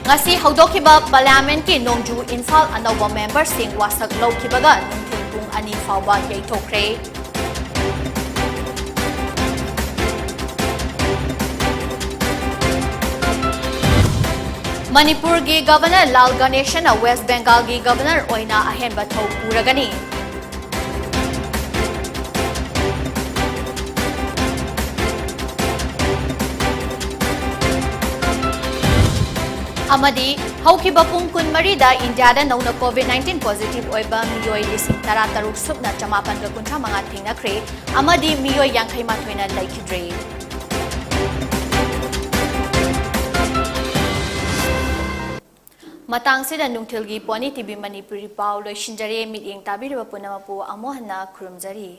ꯉꯁꯤ ꯍꯧꯗꯣꯛꯈꯤꯕ Parliamentꯀꯤ ꯅꯣꯡꯖꯨ ꯏꯝꯐꯥꯜ ꯑꯅꯧꯕ memberꯁꯤꯡ ꯋꯥꯁꯛ ꯂꯧꯈꯤꯕꯒ ꯅꯨꯡꯊꯤꯜ ꯄꯨꯡ ꯑꯅꯤ ꯐꯥꯎꯕ ꯌꯩꯊꯣꯛꯈ꯭ꯔꯦ꯫ ꯃꯅꯤꯄꯨꯔꯒꯤ Governor ꯂꯥꯜ ꯒꯅꯦꯁꯟꯅ West Bengalꯒꯤ Governor ꯑꯣꯏꯅ ꯑꯍꯦꯟꯕ ꯊꯧ ꯄꯨꯔꯒꯅꯤ꯫ ꯑꯃꯗꯤ ꯍꯧꯈꯤꯕ ꯄꯨꯡ ꯀꯨꯟꯃꯔꯤꯗ ꯏꯟꯗꯤꯌꯥꯗ ꯅꯧꯅ COVID nineteen positive ꯑꯣꯏꯕ ꯃꯤꯑꯣꯏ ꯂꯤꯁꯤꯡ ꯇꯔꯥ ꯇꯔꯨꯛ ꯁꯨꯞꯅ ꯆꯃꯥꯄꯟꯒ ꯀꯨꯟꯊ꯭ꯔꯥ ꯃꯉꯥ ꯊꯦꯡꯅꯈ꯭ꯔꯦ ꯑꯃꯗꯤ ꯃꯤꯑꯣꯏ ꯌꯥꯡꯈꯩ ꯃꯥꯊꯣꯏꯅ ꯂꯩꯈꯤꯗ꯭ꯔꯦ꯫ ꯃꯇꯥꯡꯁꯤꯗ ꯅꯨꯡꯊꯤꯜꯒꯤ Pony TV ꯃꯅꯤꯄꯨꯔꯤ ꯄꯥꯎ ꯂꯣꯏꯁꯤꯟꯖꯔꯦ꯫ ꯃꯤꯠꯌꯦꯡ ꯇꯥꯕꯤꯔꯤꯕ ꯄꯨꯝꯅꯃꯛꯄꯨ ꯑꯃꯨꯛ ꯍꯟꯅ ꯈꯨꯔꯨꯝꯖꯔꯤ꯫